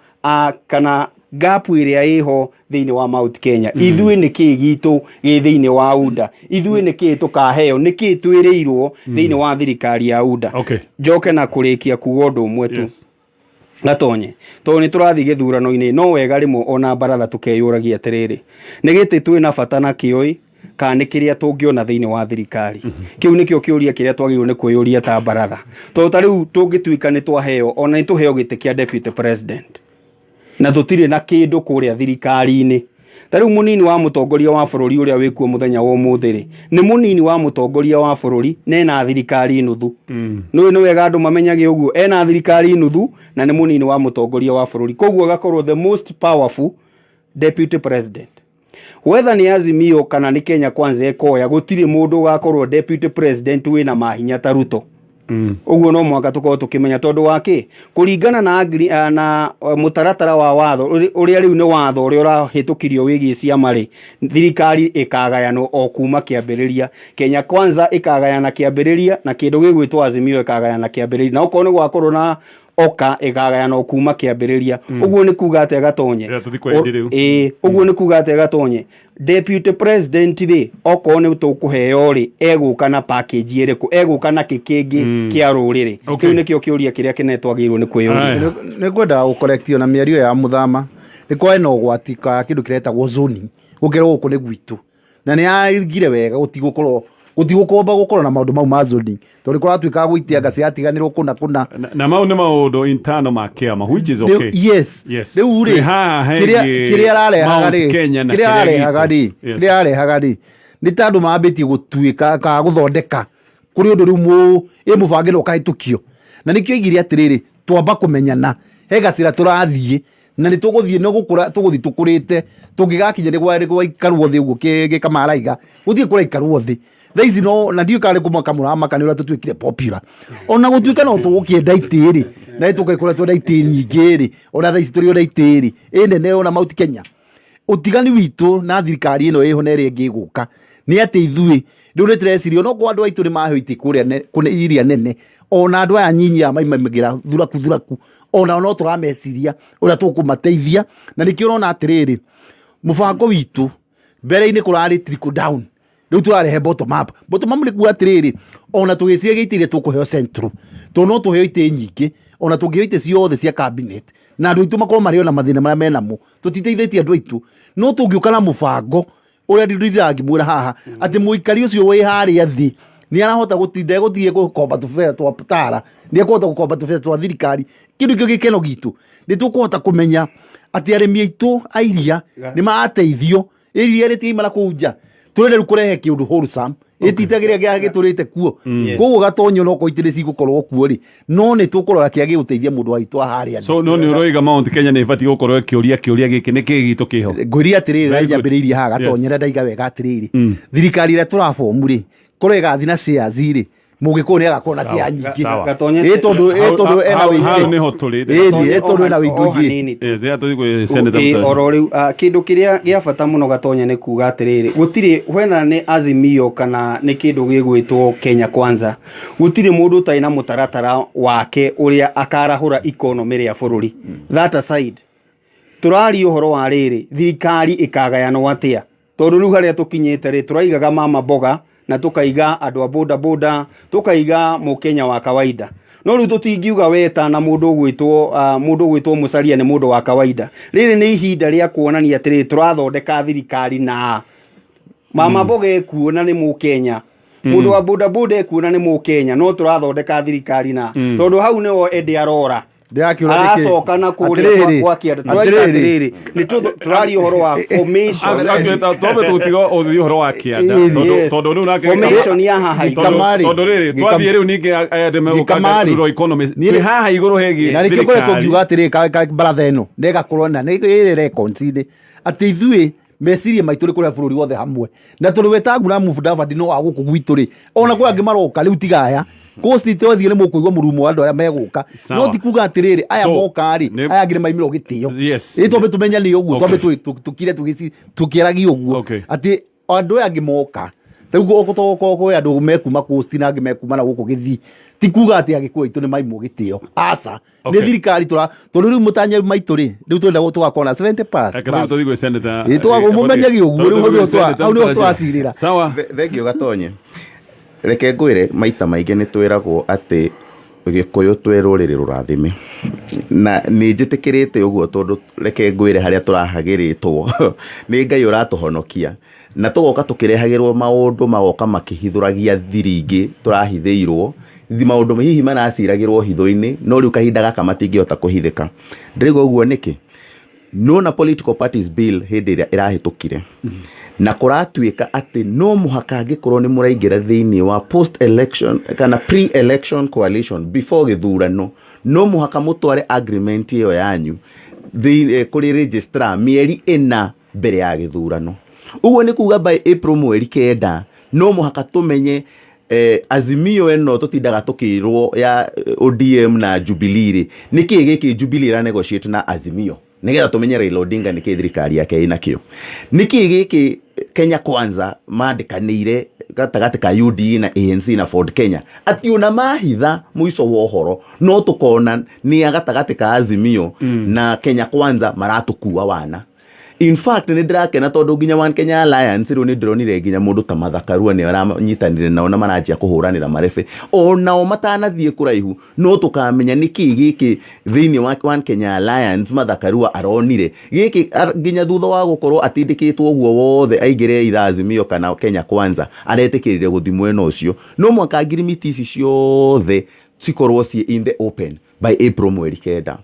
kana gap ĩrĩa ĩho thĩinĩ wa Mount Kenya. Ithuĩ nĩ kĩĩ gitũ gĩ thĩinĩ wa UDA? Ithuĩ nĩ kĩĩ tũkaheo? Nĩ kĩĩ twĩrĩirwo thĩinĩ wa thirikari ya UDA? Njoke na kũrĩkia kuga ũndũ ũmwe tu. Gatonye, tondũ nĩ tũrathiĩ gĩthurano-inĩ, no wega rĩmwe ona baratha tũkeyũragia atĩrĩrĩ, nĩ gĩtĩ twĩna bata nakĩo ĩ, kana nĩ kĩrĩa tũngĩona thĩinĩ wa thirikari? Kĩu nĩkĩo kĩũria kĩrĩa twagĩrĩirwo nĩ kwĩyũria ta baratha, tondũ ta rĩu tũngĩtuĩka nĩ twaheo, ona nĩ tũheo gĩtĩ kĩa deputy president na tũtirĩ na kĩndũ kũrĩa thirikari-inĩ, Ta rĩu mũnini wa mũtongoria wa bũrũri ũrĩa wĩkuo mũthenya wa ũmũthĩ rĩ, nĩ mũnini wa mũtongoria wa bũrũri na ena thirikari nuthu. Nĩũĩ nĩ wega andũ mamenyage ũguo, ena thirikari nuthu na nĩ mũnini wa mũtongoria wa bũrũri. Koguo agakorwo the most powerful deputy president. Whether nĩ Azimio kana nĩ Kenya Kwanza ĩkoya, gũtirĩ mũndũ ũgakorwo deputy president wĩna mahinya ta Ruto. Ũguo no mũhaka tũkorwo tũkĩmenya tondũ wa kĩ kũringana na, na mũtaratara wa watho ũrĩa rĩu nĩ watho ũrĩa ũrahĩtũkirio wĩgiĩ ciama rĩ, thirikari ĩkagayanwo o kuma kĩambĩrĩria. Kenya Kwanza ĩkagayana kĩambĩrĩria na kĩndũ gĩgwĩtwo Azimio ĩkagayana kĩambĩrĩria, na okorwo nĩ gwakorwo na Oka ĩkagayana o kuma kĩambĩrĩria. Ũguo nĩ kuga atĩa Gatonye? Rĩrĩa tũthiĩ kwa Eddie rĩu. Ĩĩ, ũguo nĩ kuga atĩa Gatonye? Deputy president rĩ, okorwo nĩ tũkũheo rĩ, egũka na package ĩrĩkũ? Egũka na kĩ kĩngĩ kĩa rũrĩrĩ? Kĩu nĩkĩo kĩũria kĩrĩa kĩnene twagĩrĩirwo nĩ kwĩyũria. Aya. Nĩ ngwendaga gũkorektio na mĩario ya mũthama nĩ kwarĩ na ũgwati ka kĩndũ kĩretagwo zoning gũkerwo gũkũ nĩ gwitũ na nĩ yaigire wega gũtigũkorwo gũtigũkomba gũkorwo na maũndũ mau ma zoning tondũ kũratuĩkaga gũitia ciatiganĩrwo kũna kũna. Na mau nĩ maũndũ internal ma kĩama, which is okay. Yes. Yes. Rĩu rĩ, Twĩ haha kĩrĩa hegiĩ kĩrĩa ararehaga Mount rĩ, Kenya na kĩrĩa kĩrĩa ararehaga gitũ. rĩ, Yes. kĩrĩa ararehaga rĩ, nĩ ta andũ mambĩtie gũtuĩka kana gũthondeka kũrĩ ũndũ rĩu mũ ĩ mũbange na ũkahĩtũkio, na nĩkĩo oigire atĩrĩrĩ, twamba kũmenyana he gacĩra tũrathiĩ na nĩ tũgũthiĩ no gũkũra tũgũthiĩ tũkũrĩte tũngĩgakinya nĩ gwaikarwo thĩ ũguo gĩkamaraiga gũtirĩ kũraikarwo thĩ thaa ici no na ndiũĩ kana nĩ kũmaka mũramaka nĩ ũrĩa tũtuĩkire popular, ona gũtuĩka no tũgũkĩenda itĩ rĩ, na nĩ tũgĩkorwo twenda itĩ nyingĩ rĩ, ona thaa ici tũrĩ ona itĩ rĩ ĩ nene ona Mount Kenya. Ũtigani witũ na thirikari ĩno ĩho na ĩrĩa ĩngĩ ĩgũka nĩ atĩ ithuĩ rĩu nĩ tũreciria onokorwo andũ aitũ nĩ maheo itĩ kũrĩa iria nene, ona andũ aya nyinyi aya maimagĩra thuraku thuraku, onao no tũrameciria ũrĩa tũkũmateithia, na nĩkĩo ũrona atĩrĩrĩ, mũbango witũ mbere-inĩ kũrarĩ trickle down, rĩu tũrarehe bottom up. Bottom up nĩ kuga atĩrĩrĩ, ona tũgĩciria itĩ iria tũkũheo central, tondũ no tũheo itĩ nyingĩ, ona tũngĩheo itĩ ciothe cia cabinet na andũ aitũ makorwo marĩ ona mathĩna marĩa menamo, tũtiteithĩtie andũ aitũ, no tũngĩũka na mũbango ũrĩa ndĩrangĩmwĩra haha atĩ mũikari ũcio wĩ harĩa thĩ nĩ arahota gũtinda egũthiĩ gũkomba tũbera twa tara, nĩ ekũhota gũkomba tũbera twa thirikari, kĩu nĩkĩo gĩkeno gitũ, nĩ tũkũhota kũmenya atĩ arĩmi aitũ a iria nĩ marateithio, iria rĩtiaima na kũu nja, tũrenda rĩu kũrehe kĩũndũ wholesome ĩtita kĩrĩa gĩa gĩtũrĩte kuo, koguo gatonyo no korwo itĩ cigũkorwo kuo rĩ, no nĩ tũkũrora kĩrĩa gĩgũteithia mũndũ wa itũ harĩa thĩ. So no nĩ ũroiga Mount Kenya nĩ ĩbatiĩ gũkorwo ĩkĩũria kĩũria gĩkĩ, nĩ kĩĩ gitũ kĩho? Ngwĩria atĩrĩrĩ, Very good. nyambĩrĩirie haha gatonyera ndaiga wega atĩrĩrĩ, thirikari ĩrĩa tũrabomu rĩ, korwo ĩgathiĩ na shares rĩ, mũgĩkũyũ nĩ agakorwo na share nyingĩ. Sawa. Gatonye Ĩ tondũ ĩ tondũ ena Hau wĩingĩ nĩho tũrĩ. Ĩ nĩ, ĩ tondũ ena O wĩingĩ hanini tu. Yes, ya tũthiĩ kwĩ Senator Ĩ, Mutari. oro rĩu kĩndũ kĩrĩa gĩa bata mũno Gatonya nĩ kuga atĩrĩrĩ, gũtirĩ wena nĩ Azimio kana nĩ kĩndũ gĩgwĩtwo Kenya Kwanza, gũtirĩ mũndũ ũtarĩ na mũtaratara wake ũrĩa akarahũra economy rĩa bũrũri. That aside, tũraria ũhoro wa rĩrĩ, thirikari ĩkagayanwo atĩa? Tondũ rĩu harĩa tũkinyĩte rĩ, tũraigaga mama mboga na tũkaiga andũ a boda boda, tũkaiga mũkenya wa kawaida, no rĩu tũtingiuga weta na mũndũ ũgwĩtwo mũndũ ũgwĩtwo Musalia nĩ mũndũ wa kawaida. Rĩrĩ nĩ ihinda rĩa kuonania atĩrĩrĩ, tũrathondeka thirikari na mama mboga ekuo na nĩ mũkenya, mũndũ wa boda boda ekuo na nĩ mũkenya, no tũrathondeka thirikari na tondũ hau nĩho Eddie arora Ndĩrakĩũra nĩkĩ? Aracoka na kũrĩa Atĩrĩrĩ, gwa kĩanda. Tũraiga atĩrĩrĩ. atĩrĩrĩ, nĩ tũraria ũhoro wa formation. Twambe tũtiga ũthiĩ ũhoro wa kĩanda tondũ Yes. tondũ rĩu nake Formation ya haha igũrũ. Gĩkamarĩ. Tondũ rĩrĩ twathiĩ rĩu ningĩ aya andũ megũka Gĩkamarĩ. rural economy Niĩ- twĩ haha igũrũ hegiĩ Na nĩkĩo ngoretwo thirikari. ngiuga atĩrĩ, ka baratha ĩno nĩ ĩgakorwo na nĩ ĩrĩ records-inĩ atĩ ithuĩ meciria maitũ nĩ kũrĩa bũrũri wothe hamwe, na tondũ Wetangula na Mudavadi no wa gũkũ gwitũ rĩ, ona kwĩ angĩ maroka rĩu tigaya coast twathiĩ nĩ mũkũigua mũrurumo wa andũ arĩa megũka, Sawa. no ti kuga atĩrĩrĩ aya So, moka rĩ, aya angĩ nĩ maimirwo gĩtĩo. Ĩ twambe tũmenyane ũguo, twambe tũkire tũkĩaragia ũguo atĩ andũ aya angĩ moka rĩu kwĩ andũ mekuma coast na angĩ mekuma na gũkũ gĩthii, ti kuga atĩ agĩkũyũ aitũ nĩ maimwo gĩtĩo, aca. Nĩ thirikari tũra tondũ rĩu mũtanya maitũ rĩ, rĩu twenda tũgakorwo na 70 plus. Reke rĩu tũthiĩ gwĩ Senator. Ĩ, mũmenyage ũguo, rĩu hau nĩho hau nĩho tũracirĩra. Sawa. Thengiũ Gatonye. Reke ngwĩre maita maingĩ nĩ twĩragwo atĩ Gĩkũyũ twĩ rũrĩrĩ rũrathime, na nĩ njĩtĩkĩrĩte ũguo tondũ reke ngwĩre harĩa tũrahagĩrĩtwo nĩ Ngai ũratũhonokia, na tũgoka tũkĩrehagĩrwo maũndũ magoka makĩhithũragia thiri ingĩ tũrahithĩirwo, maũndũ hihi maraciragĩrwo hitho-inĩ, no rĩu kahinda gaka matingĩhota kũhithĩka. Ndĩrauga ũguo nĩkĩ? Nona political parties bill hĩndĩ ĩrĩa ĩrahĩtũkire na kũratuĩka atĩ no mũhaka angĩkorwo nĩ mũraingĩra thĩinĩ wa post election kana pre election coalition before gĩthurano, no mũhaka mũtware agreement ĩyo yanyu kũrĩ registrar mĩeri 4 mbere ya gĩthurano. Ũguo nĩ kuga by April mweri 9 no mũhaka tũmenye Azimio ĩno tũtindaga tũkĩrwo ya ODM na Jubilee rĩ, nĩkĩ gĩkĩ Jubilee ĩra negotiate na Azimio nĩgetha tũmenye Raila Odinga nĩkĩ thirikari yake ĩnakĩo, nĩkĩ gĩkĩ Kenya Kwanza mandĩkanĩire gatagatĩ ka UDA na ANC na Ford Kenya atĩ ona mahitha mũico wa ũhoro no tũkona nĩ a gatagatĩ ka Azimio na Kenya Kwanza maratũkua wana. In fact nĩ ndĩrakena tondũ nginya One Kenya Alliance rĩu nĩ ndĩronire nginya mũndũ ta Martha Karua nĩ aranyitanire nao na maranjia kũhũranĩra marebe onao matanathiĩ kũraihu, no tũkamenya nĩkĩ gĩkĩ thĩinĩ wa One Kenya Alliance Martha Karua aronire gĩkĩ nginya thutha wa gũkorwo atindĩkĩtwo ũguo wothe aingĩre either Azimio kana Kenya Kwanza aretĩkĩrire gũthiĩ mwena ũcio. No mwaka ngirimiti ici ciothe cikorwo ciĩ in the open by April mweri 9.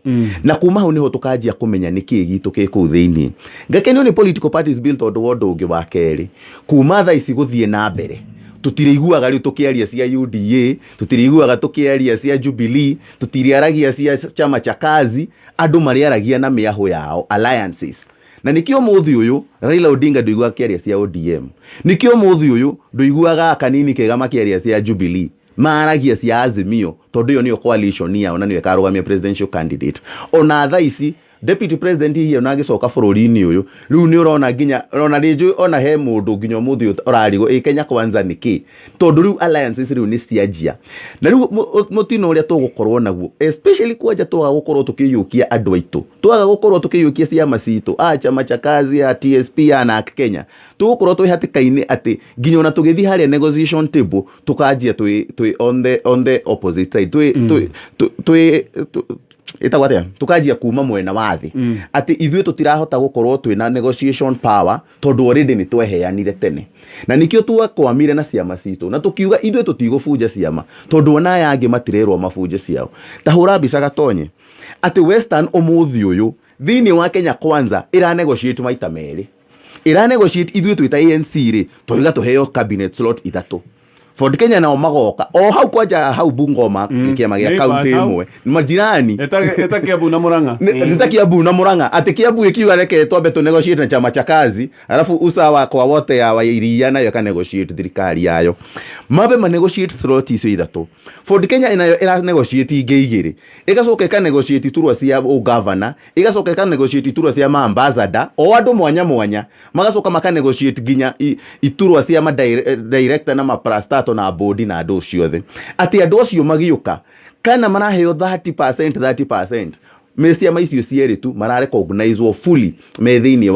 Na kuma hau niho tukanjia kumenya niki gitu ki kuu thiini. Ngakenio ni political parties bill tondu wa undu ungi wa keri kuma thaa ici guthie na mbere tutiriguaga riu tukiaria cia UDA, tutiriguaga tukiaria cia Jubilee, tutiriaragia cia chama cha kazi, andu mariaragia na miahu yao alliances. Na nikio muthi uyu Raila Odinga nduiguaga akiaria cia ODM, nikio muthi uyu nduiguaga kanini kega makiaria cia Jubilee, maragia cia Azimio tondu iyo niyo coalition yao na niyo ikarugamia presidential candidate. Ona thaa ici deputy president hihi ona agicoka bururi-ini uyu riu ni urona nginya ona rinju ona he mundu nginya umuthi urarigwo ĩ Kenya Kwanza ni ki, tondu riu alliances riu ni cianjia. Na riu mutino uria tugukorwo naguo especially kwanja twaga gukorwo tukiyukia andu aitu, twaga gukorwo tukiyukia ciama citu a chama cha kazi a TSP a NARC Kenya, tugukorwo twi hatikaini ati nginya ona tugithi haria negotiation table tukanjia twi on the opposite side, twi ĩtagwo atĩa, tukanjia kuma mwena wa thĩ atĩ ithuĩ tũtirahota gũkorwo twĩna negotiation power tondũ already nĩ tweheanire tene, na nĩkĩo twakwamire na ciama citũ na tũkiuga ithuĩ tũtigũbunja ciama tondũ ona aya angĩ matirerwo mabunje ciao. Ta hũra mbica Gatonye atĩ Western ũmũthĩ ũyũ thĩinĩ wa Kenya Kwanza ĩra negotiate maita merĩ, ĩra negotiate ithuĩ twĩ ta ANC rĩ twauga tũheo cabinet slot 3, Ford Kenya nao magoka o hau kwanja hau Bungoma kĩama gĩa Neighbors kaunti hau. ĩmwe majirani. Eta Kiambu na Murang'a. Nĩ ta Kiambu na Murang'a atĩ Kiambu ĩkiuga reke twambe tũ negotiate na chama cha kazi alafu usawa kwa wote ya wa iria nayo ĩka negotiate thirikari yayo mambe ma negotiate slot icio 3. Ford Kenya nayo ĩra negotiate ingĩ 2, ĩgacoka ĩka negotiate iturwa cia ũgavana, ĩgacoka ĩka negotiate iturwa cia ma ambassador o andũ mwanya mwanya, magacoka maka negotiate nginya iturwa cia ma director na ma parastato na board na andũ ciothe, atĩ andũ acio magĩũka kana maraheo 30%, 30% me ciama icio cierĩ tu mararecognizwo fully me thĩinĩ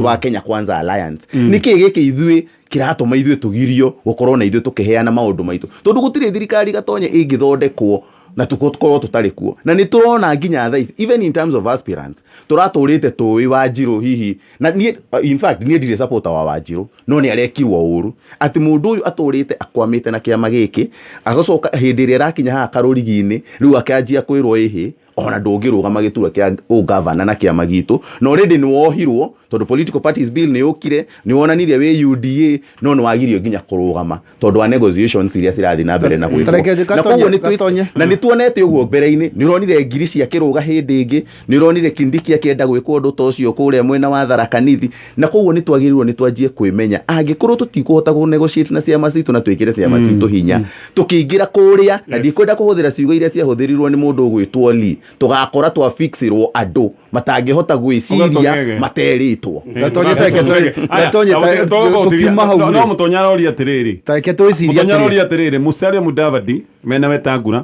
wa Kenya Kwanza Alliance. Nĩkĩ gĩkĩ ithuĩ kĩratũma ithuĩ tũgirio gũkorwo na ithuĩ tũkĩheana maũndũ maitũ, tondũ gũtirĩ thirikari Gatonye ĩngĩthondekwo na tũkorwo tũtarĩ kuo. Na nĩ tũrona nginya thaa ici even in terms of aspirants tũratũrĩte tũĩ Wanjirũ hihi, na niĩ in fact niĩ ndirĩ supporter wa Wanjirũ, no nĩ arekirwo ũru atĩ mũndũ ũyũ atũrĩte akwamĩte na kĩama gĩkĩ, agacoka hĩndĩ ĩrĩa arakinya haha karũrigi-inĩ rĩu akanjia kwĩrwo ĩhĩ ona ndũngĩrũgama gĩturwa kĩa ũgavana na kĩama gitũ, na already nĩ wohirwo tondũ political parties bill nĩ yũkire, nĩ wonanirie wĩ UDA, no nĩ wagirio nginya kũrũgama tondũ wa negotiations iria cirathiĩ na mbere na gwĩkwo. Tareke njĩka Na koguo nĩ Gatonye. na nĩ tuonete ũguo mbere-inĩ, nĩ ũronire ngiri cia kĩrũga hĩndĩ ĩngĩ, nĩ ũronire Kindiki akĩenda gwĩkwo ũndũ ta ũcio kũrĩa mwena wa Tharaka Nithi, na koguo nĩ twagĩrĩirwo nĩ twanjie kwĩmenya angĩkorwo tũtikũhota kũ negotiate na ciama citũ na twĩkĩre ciama citũ hinya tũkĩingĩra kũrĩa, na ndikwenda kũhũthĩra ciugo iria ciahũthĩrirwo nĩ mũndũ ũgwĩtwo Lee, tũgakora twafixirwo andũ matangĩhota gwĩciria Ũgatong'ege. materĩtwo. Gatonye teke, Gatonye tũkiuma hau No rĩ. Mũtonya aroria atĩrĩrĩ. Tareke twĩcirie Mũtonya atĩrĩrĩ. aroria atĩrĩrĩ, Musalia Mudavadi mena Wetangula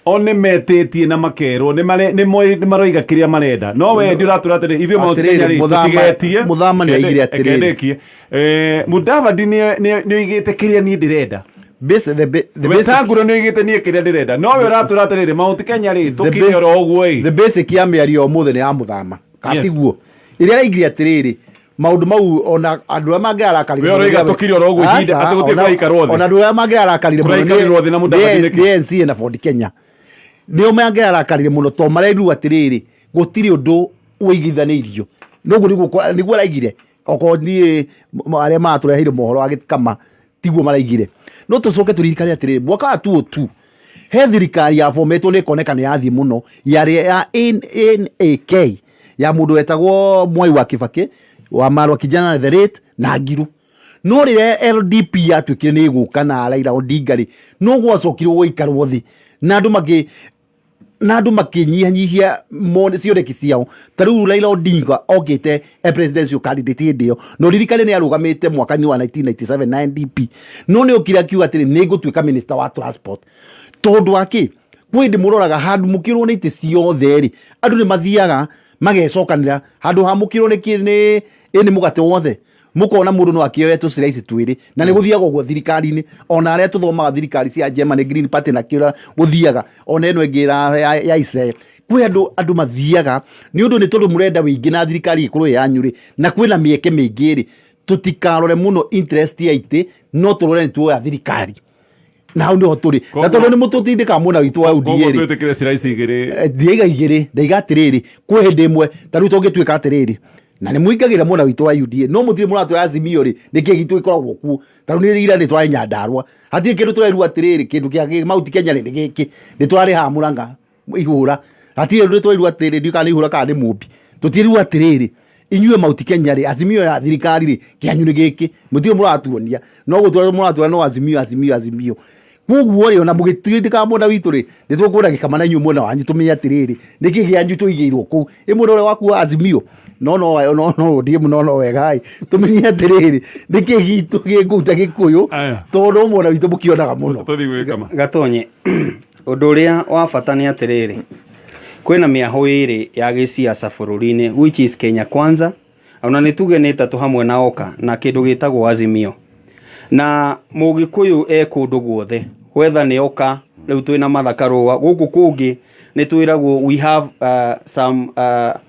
o nĩ metĩtie na makerwo nĩ maroiga kĩrĩa marenda, no we ndio ũratwĩra atĩrĩ ithuĩ Mount Atĩrĩrĩ, Kenya rĩ, tũtigetie. Mũthama nĩ oigire atĩrĩrĩ. Ekendĩkie. Mudavadi nĩ oigĩte kĩrĩa niĩ ndĩrenda. Base, the the basic, Wetangula nĩ oigĩte niĩ kĩrĩa ndĩrenda, no we ũratwĩra atĩrĩrĩ Mount Kenya rĩ, tũkire oro ũguo ĩ. The basic ya mĩario ũmũthĩ nĩ ya Mũthama. Katiguo. Yes. Ĩrĩa araigire atĩrĩrĩ, maũndũ mau ona andũ arĩa mangĩarakarire We mũno ũroiga nĩ- tũkire oro ũguo ihinda, Aca, atĩ gũtirĩ kũraikarwo thĩ. ona andũ arĩa mangĩarakarire mũno Kũraikarirwo thĩ na Mudavadi nĩkĩ? nĩ NCA na Ford Kenya. Nĩo mangĩarakarire mũno tondũ marerirwo atĩrĩrĩ, gũtirĩ ũndũ Ũigithanĩirio noguo nĩguo nĩguo araigire. Okorwo niĩ arĩa maratũreheire mohoro wa gĩkama tiguo maraigire, no tũcoke tũririkane atĩrĩrĩ, mwaka wa 2002 he thirikari yabometwo nĩ ĩkoneka nĩ yathiĩ mũno, yarĩ ya NAK ya mũndũ wetagwo Mwai wa Kibaki wa Marwa Kijana the late na Ngiru. No rĩrĩa LDP yatuĩkire nĩ ĩgũka na Raila Odinga rĩ, no gwacokirwo gũikarwo thĩ na andũ makĩ na andũ makĩnyihanyihia cioneki ciao. Ta rĩu Raila Odinga okĩte e presidential candidate hĩndĩ ĩyo, na ũririkane nĩ arũgamĩte mwaka-inĩ wa 1997 na NDP, no nĩ okire akiuga atĩrĩ, nĩ ngũtuĩka minister wa transport. Tondũ wa kĩ? Kwĩ hĩndĩ mũroraga handũ mũkĩrwo nĩ itĩ ciothe rĩ, andũ nĩ mathiaga magecokanĩra handũ ha mũkĩrwo nĩ kĩ nĩ ĩ nĩ mũgate wothe, mũkona mũndũ no akĩoe tũciraici twĩrĩ. Na nĩ gũthiaga ũguo thirikari-inĩ, ona arĩa tũthomaga thirikari cia Germany, Green Party, na kĩũra gũthiaga ona ĩno ĩngĩ ya Israel, kwĩ andũ mathiaga nĩ ũndũ nĩ tondũ mũrenda wĩingĩ na thirikari ĩkorwo ĩ yanyu rĩ, na kwĩna mĩeke mĩingĩ rĩ. Tũtikarore mũno interest ya itĩ, no tũrore nĩ tuoya thirikari, na hau nĩho tũrĩ. Na tondũ nĩ mũtũtindĩkaga mwena witũ wa UDA Koguo rĩ, twĩtĩkĩre slice igĩrĩ. Ndiaiga igĩrĩ, ndaiga atĩrĩrĩ, kwĩ hĩndĩ ĩmwe ta rĩu tũngĩtuĩka atĩrĩrĩ, na nĩ mũingagĩra mwena witũ wa UDA, no mũtirĩ mũratwĩra Azimio rĩ, nĩkĩ gitũ gĩkoragwo kuo. Ta rĩu nĩ ira nĩ twarĩ Nyandarua, hatirĩ kĩndũ tũrerwo atĩrĩrĩ, kĩndũ kĩa Mount Kenya rĩ nĩ gĩkĩ. Nĩ tũrarĩhaga Mũrang'a ihũra, hatirĩ ũndũ twairwo atĩrĩrĩ, ndiũĩ kana nĩ ihũra kana nĩ mũmbi. Tũtirĩrwo atĩrĩrĩ, inyuĩ Mount Kenya rĩ, Azimio ya thirikari rĩ, kĩanyu nĩ gĩkĩ. Mũtirĩ mũratuonia, no gũtwara mũratwara no Azimio, Azimio, Azimio. Koguo rĩ, ona mũgĩtindĩkaga mwena witũ rĩ, nĩ tũkwenda gĩkama na inyuĩ mwena wanyu, tũmenye atĩrĩrĩ, nĩkĩ kĩanyu tũigĩirwo kũu. Ĩ mwena ũrĩa waku wa Azimio no no no no ODM, no no wega ĩ, tũmenye atĩrĩrĩ, nĩkĩ gitũ gĩ kũu ta Gĩkũyũ, Aya. tondũ mwena witũ mũkĩonaga mũno. Tũthiĩ gwĩkama. Gatonye, ũndũ ũrĩa wa bata nĩ atĩrĩrĩ, kwĩna mĩahũ ĩrĩ ya gĩciaca bũrũri-inĩ, which is Kenya Kwanza, ona nĩ tuge nĩ ĩtatũ hamwe na Oka na kĩndũ gĩtagwo Azimio. Na Mũgĩkũyũ e kũndũ guothe, whether nĩ Oka, rĩu twĩna Martha Karũa, gũkũ kũngĩ nĩ twĩragwo we have some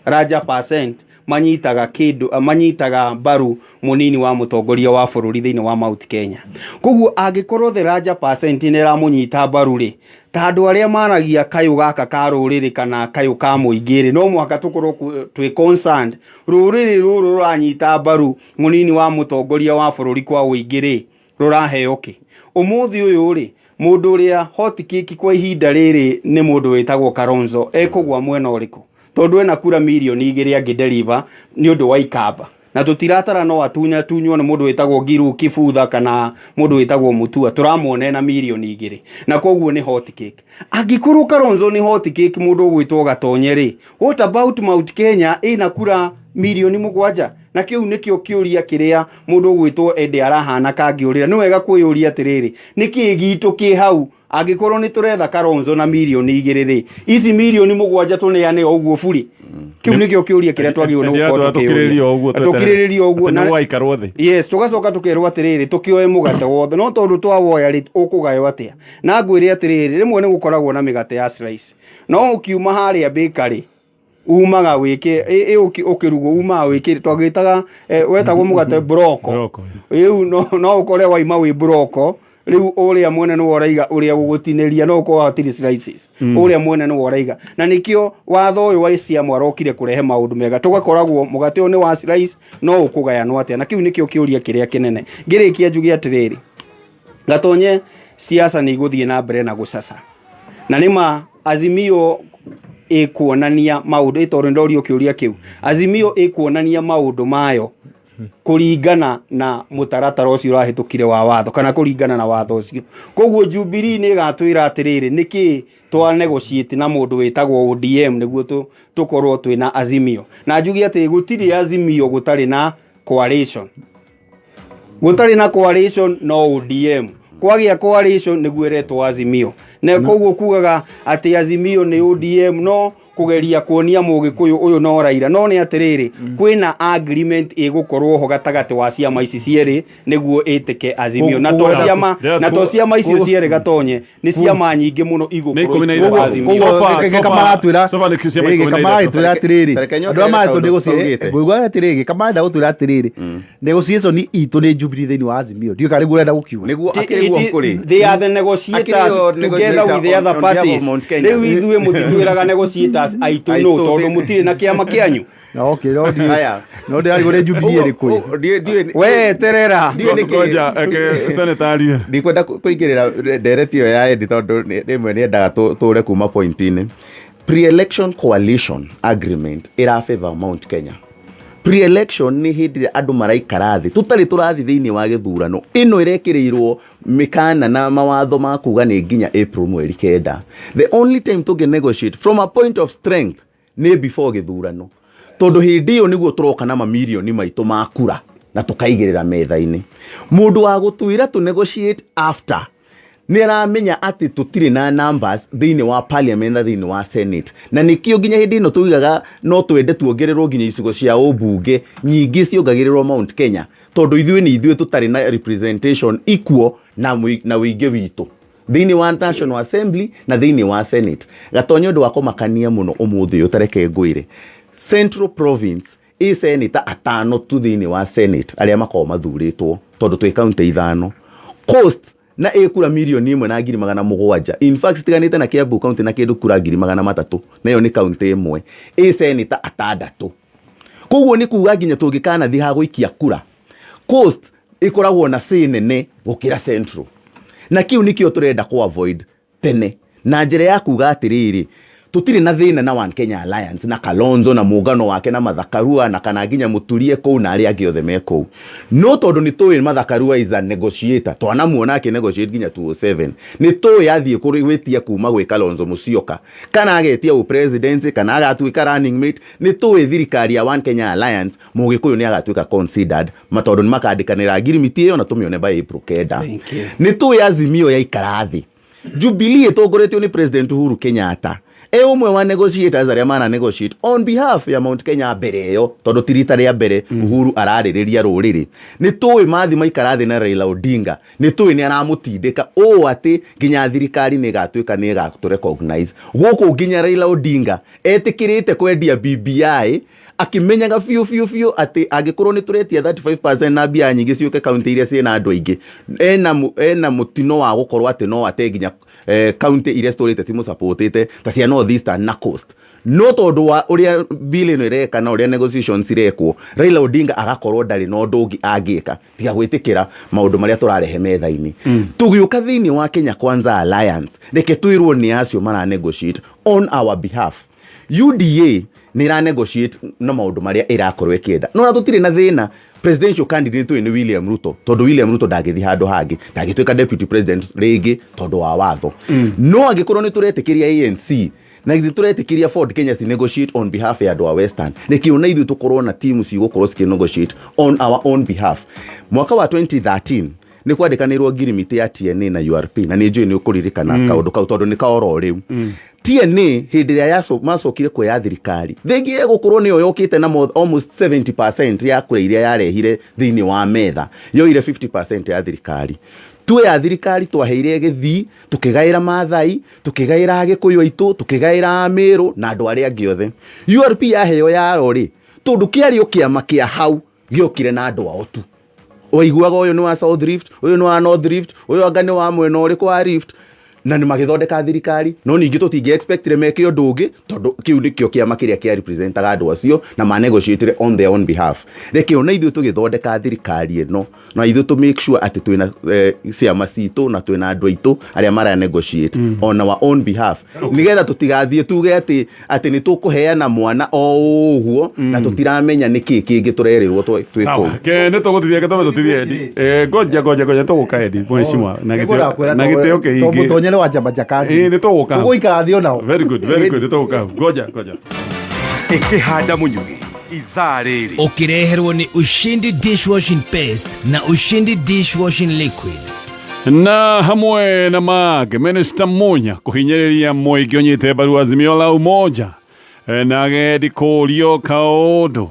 larger percent manyitaga kĩndũ, manyitaga mbaru mũnini wa mũtongoria wa bũrũri thĩinĩ wa Mount Kenya. Koguo angĩkorwo the larger percent nĩ ĩramũnyita mbaru rĩ, ta andũ arĩa maragia kayũ gaka ka rũrĩrĩ kana kayũ ka mũingĩ rĩ, no mũhaka tũkorwo twĩ concerned rũrĩrĩ rũrũ rũranyita mbaru mũnini wa mũtongoria wa bũrũri kwa ũingĩ rĩ, rũraheo kĩ? Ũmũthĩ ũyũ rĩ, mũndũ ũrĩa hot cake kwa ihinda rĩrĩ nĩ mũndũ wĩtagwo Kalonzo, ekũgwa mwena ũrĩkũ? Tondũ ena kura mirioni 2 angĩ deliver nĩ ũndũ wa Ikamba, na tũtiratara no atunyatunywo nĩ mũndũ wĩtagwo Ngiru Kibutha kana mũndũ wĩtagwo Mutua, tũramuona ena mirioni 2, na koguo nĩ hot cake. Angĩkorwo Kalonzo nĩ hot cake mũndũ ũgwĩtwo Gatonye rĩ, what about Mount Kenya ĩna kura mirioni 7? Na kĩu nĩkĩo kĩũria kĩrĩa mũndũ ũgwĩtwo Ede arahana kangĩũrĩra. Nĩ wega kwĩyũria atĩrĩrĩ, nĩkĩ gitũ kĩ hau? Angĩkorwo nĩ tũretha Kalonzo na mirioni 2 rĩ, ici mirioni 7 tũneane o ũguo buri? Kĩu nĩkĩo kĩũria kĩrĩa twagĩrĩirwo nĩ gũkorwo tũkĩũria ũguo. Tũkirĩrĩrie ũguo. Atĩ nĩ gwaikarwo thĩ. Yes, tũgacoka tũkerwo atĩrĩrĩ, tũkĩoe mũgate wothe, no tondũ twawoya rĩ, ũkũgaywo atĩa? Na ngwĩre atĩrĩrĩ, rĩmwe nĩ gũkoragwo na mĩgate ya slice, no ũkiuma harĩa bakery umaga wĩkĩ ũkĩrugwo, umaga wĩkĩ twagĩtaga wetagwo mũgate broko. Broko. Rĩu no ũkore waima wĩ broko. Rĩu ũrĩa mwene nĩwe ũraiga ũrĩa gũgũtinĩria, no ũkorwo hatirĩ slices, ũrĩa mwene nĩwe ũraiga. Na nĩkĩo watho ũyũ wa Isiamu arokire kũrehe maũndũ mega, tũgakoragwo mũgate ũyũ nĩ wa slice, no ũkũgayanwo atĩa? Na kĩu nĩkĩo kĩũria kĩrĩa kĩnene. Ngĩrĩkia njuge atĩrĩrĩ, Gatonye, siasa nĩ igũthiĩ na mbere na gũcaca, na nĩma Azimio ĩkuonania maũndũ ĩ, tondũ ndorio kĩũria kĩu, Azimio ĩkuonania maũndũ mayo kũringana na mũtaratara ũcio ũrahĩtũkire wa watho, kana kũringana na watho ũcio. Koguo Jubilee nĩ ĩgatwĩra atĩrĩrĩ, nĩkĩ twa negotiate na mũndũ wĩtagwo ODM nĩguo tũkorwo twĩna Azimio. Na njuge atĩ gũtirĩ Azimio gũtarĩ na coalition, gũtarĩ na coalition no ODM. Kwagĩa coalition nĩguo ĩretwo Azimio. Na koguo kugaga atĩ Azimio nĩ ODM no kũgeria kuonia Mũgĩkũyũ ũyũ no Raila, no nĩ atĩrĩrĩ, kwĩna agreement ĩgũkorwo ho gatagatĩ wa ciama ici cierĩ nĩguo ĩtĩke Azimio. Na to ciama, na to ciama icio cierĩ, Gatonye, nĩ ciama nyingĩ mũno igũkorwo ikũmi na ikiuga ithatũ. Azimio. So far- so Gĩkama far- aratwĩra so far nĩ ciama ikũmi na gĩkama ithatũ. aratwĩra atĩrĩrĩ, Tareke andũ nyongerere arĩa maretwo kaũndũ kaugĩte. ngũigua atĩrĩrĩ, gĩkama arenda gũtwĩra atĩrĩrĩ, negotiation itũ nĩ Jubilee thĩinĩ wa Azimio, ndiũĩ kana nĩguo ũrenda gũkiuga. Nĩguo akĩrĩ guo kũrĩ. They are the negotiators Akĩrĩ o together negotiator with the other on behalf of parties. Mount Kenya. Rĩu ithuĩ mũtitwĩraga negotiators. Leaders aitũ nũ? Aitũ Tondũ mũtirĩ na kĩama kĩanyu. Okay, no ndi Aya. no ndĩrarigwo nĩ Jubilee ĩrĩkũ ĩ. We terera. Ndiũĩ nĩkĩ- Ngoja, eke senator arie. Ndikwenda kũingĩrĩra ndereti ĩyo ya Eddie tondũ rĩmwe nĩendaga tũre kuma point-inĩ. Pre-election coalition agreement ĩra favor Mount Kenya. Pre-election nĩ hĩndĩ ĩrĩa andũ maraikara thĩ tũtarĩ tũrathiĩ thĩinĩ wa gĩthurano. Ĩno ĩrekĩrĩirwo mĩkana na mawatho ma kuga nĩ nginya April mweri 9. The only time tũngĩ negotiate from a point of strength nĩ before gĩthurano, tondũ hĩndĩ ĩyo nĩguo tũroka na mamirioni maitũ ma kura na tũkaigĩrĩra metha-inĩ. Mũndũ wa gũtwĩra tũ negotiate after nĩ aramenya atĩ tũtirĩ na numbers thĩinĩ wa parliament na thĩinĩ wa senate, na nĩkĩo nginya hĩndĩ ĩno tuigaga no twende tuongererwo nginya icigo cia ũmbunge nyingĩ ciongagĩrĩrwo Mount Kenya, tondũ ithuĩ nĩ ithuĩ tũtarĩ na representation equal na ũingĩ witũ thĩinĩ wa National Assembly na thĩinĩ wa Senate. Gatonya, ũndũ wa kũmakania mũno ũmũthĩ ũyũ, tareke ngwĩre, Central Province ĩ senator atano tu thĩinĩ wa Senate arĩa makoragwo mathurĩtwo, tondũ twĩ kaunti ithano. Coast na ĩ kura 1,700,000, in fact citiganĩte na Kiambu County na kĩndũ kura 300,000, na ĩyo nĩ kaunti ĩmwe ĩ senator atandatũ. Koguo nĩ kuga nginya tũngĩkanathiĩ ha gũikia kura, Coast ĩkoragwo na say nene gũkĩra Central, na kĩu nĩkĩo tũrenda kũ avoid tene na njĩra ya kuga atĩrĩrĩ, tũtirĩ na thĩna na One Kenya Alliance na Kalonzo na mũngano wake na Martha Karua na kana nginya Mũturie kũu na arĩa angĩ othe me kũu, no tondũ nĩ tũĩ Martha Karua is a negotiator, twanamuona akĩ negotiate nginya 207. Nĩ tũĩ athiĩ gwĩtia kuma gwĩ Kalonzo Musyoka kana agetia ũ presidency kana agatuĩka running mate, nĩ tũĩ thirikari ya One Kenya Alliance Mũgĩkũyũ nĩ agatuĩka considered ma, tondũ nĩ makandĩkanĩra ngirimiti ĩyo na tũmĩone by April 9. Thank you. Nĩ tũĩ Azimio yaikara thĩ, Jubilee ĩtongoretio nĩ President Uhuru Kenyatta, e ũmwe wa negotiators arĩa mana negotiate on behalf ya Mount Kenya mbere ĩyo, tondũ ti rita rĩa mbere Uhuru ararĩrĩria rũrĩrĩ. Nĩ tũĩ mathi maikara thĩ na Raila Odinga, nĩ tũĩ nĩ aramũtindĩka ũũ atĩ nginya thirikari nĩ ĩgatuĩka nĩ ĩgatũ recognize gũkũ. Nginya Raila Odinga etĩkĩrĩte kwendia BBI akĩmenyaga biũ biũ biũ atĩ angĩkorwo nĩ tũretia 35% na mbia nyingĩ ciũke kaunti iria ciĩna andũ aingĩ, ena mũtino wa gũkorwo atĩ no ate nginya kaunti iria citũrĩte timũsupportĩte ta cia North Eastern na Coast. No tondũ wa ũrĩa bill ĩno ĩreka na ũrĩa negotiations irekwo, Raila Odinga agakorwo ndarĩ na ũndũ ũngĩ angĩka tiga gwĩtĩkĩra maũndũ marĩa tũrarehe metha-inĩ. Tũgĩũka thĩinĩ wa Kenya Kwanza Alliance, reke twĩrwo nĩ acio mara negotiate on our behalf. UDA nĩ ĩra negotiate na maũndũ marĩa ĩrakorwo ĩkĩenda, no na tũtirĩ na thĩna. Presidential candidate ũyũ nĩ William Ruto, tondũ William Ruto ndangĩthiĩ handũ hangĩ, ndangĩtuĩka deputy president rĩngĩ tondũ wa watho. No angĩkorwo nĩ tũretĩkĩria ANC na ithuĩ tũretĩkĩria Ford Kenya ci negotiate on behalf ya andũ a Western, nĩkĩo na ithuĩ tũkorwo na timu cigũkorwo cikĩ negotiate on our own behalf. Mwaka wa 2013 nĩ kwandĩkanĩrwo ngirimiti ya TNA na URP, na nĩ njũĩ nĩ ũkũririkana kaũndũ kau tondũ nĩ kaoro rĩu. TNA hĩndĩ ĩrĩa macokire kuoya thirikari, thengia ya gũkorwo nĩyo yokĩte na almost 70% ya kura iria yarehire thĩinĩ wa metha, yoire 50% ya thirikari. Tuoya thirikari, twaheire Gĩthii, tũkĩgaĩra Maathai, tũkĩgaĩra Agĩkũyũ aitũ, tũkĩgaĩra Amĩrũ na andũ arĩa angĩ othe. URP yaheo yaro rĩ, tondũ kĩarĩ o kĩama kĩa hau gĩokire na andũ ao tu, waiguaga ũyũ nĩ wa South Rift, ũyũ nĩ wa North Rift, ũyũ anga nĩ wa mwena ũrĩkũ wa Rift, na nĩ magĩthondeka thirikari. No ningĩ tũtingĩ expectire meke ũndũ ũngĩ, tondũ kĩu nĩkĩo kĩama kĩrĩa kĩa representaga andũ acio na ma negotiatire on their own behalf. Reke ona ithuĩ tũgĩthondeka thirikari ĩno na ithuĩ tũ make sure atĩ twĩna ciama citũ na twĩna andũ aitũ arĩa mara negotiate on our own behalf, nĩgetha tũtigathiĩ tuge atĩ nĩ tũkũheana mwana o ũguo na tũtiramenya nĩkĩ kĩngĩ tũrerĩrwo twĩ Sawa. kũu. Ke nĩ tũgũtithia, ke tũme tũtithie Edi. Ngoja, ngoja, ngoja, tũgũka Edi mheshimiwa na gĩtĩo na gĩtĩo kĩingĩ. Mũtonyere wa njamba njakathi. Ĩĩ, nĩ tũgũka. Tũgũikara thĩ onao. Very good, very good, nĩ tũgũka. Ngoja, ngoja. Ĩkĩhanda mũnyugĩ ithaa rĩrĩ. Ũkĩreherwo nĩ Ushindi Dishwashing Paste na Ushindi Dishwashing Liquid. Na hamwe na mangĩ, Minister Munya kũhinyĩrĩria mũingĩ ũnyite mbaru Azimio la Umoja. Na agendi kũrio kaũndũ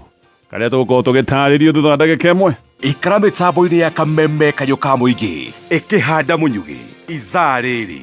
karĩa tũgũkorwo tũgĩtarĩrio thutha wa ndagĩka ĩmwe. Ikara mĩtambo-inĩ ya kameme kayũ ka mũingĩ. Ĩkĩhanda mũnyugĩ ithaa rĩrĩ.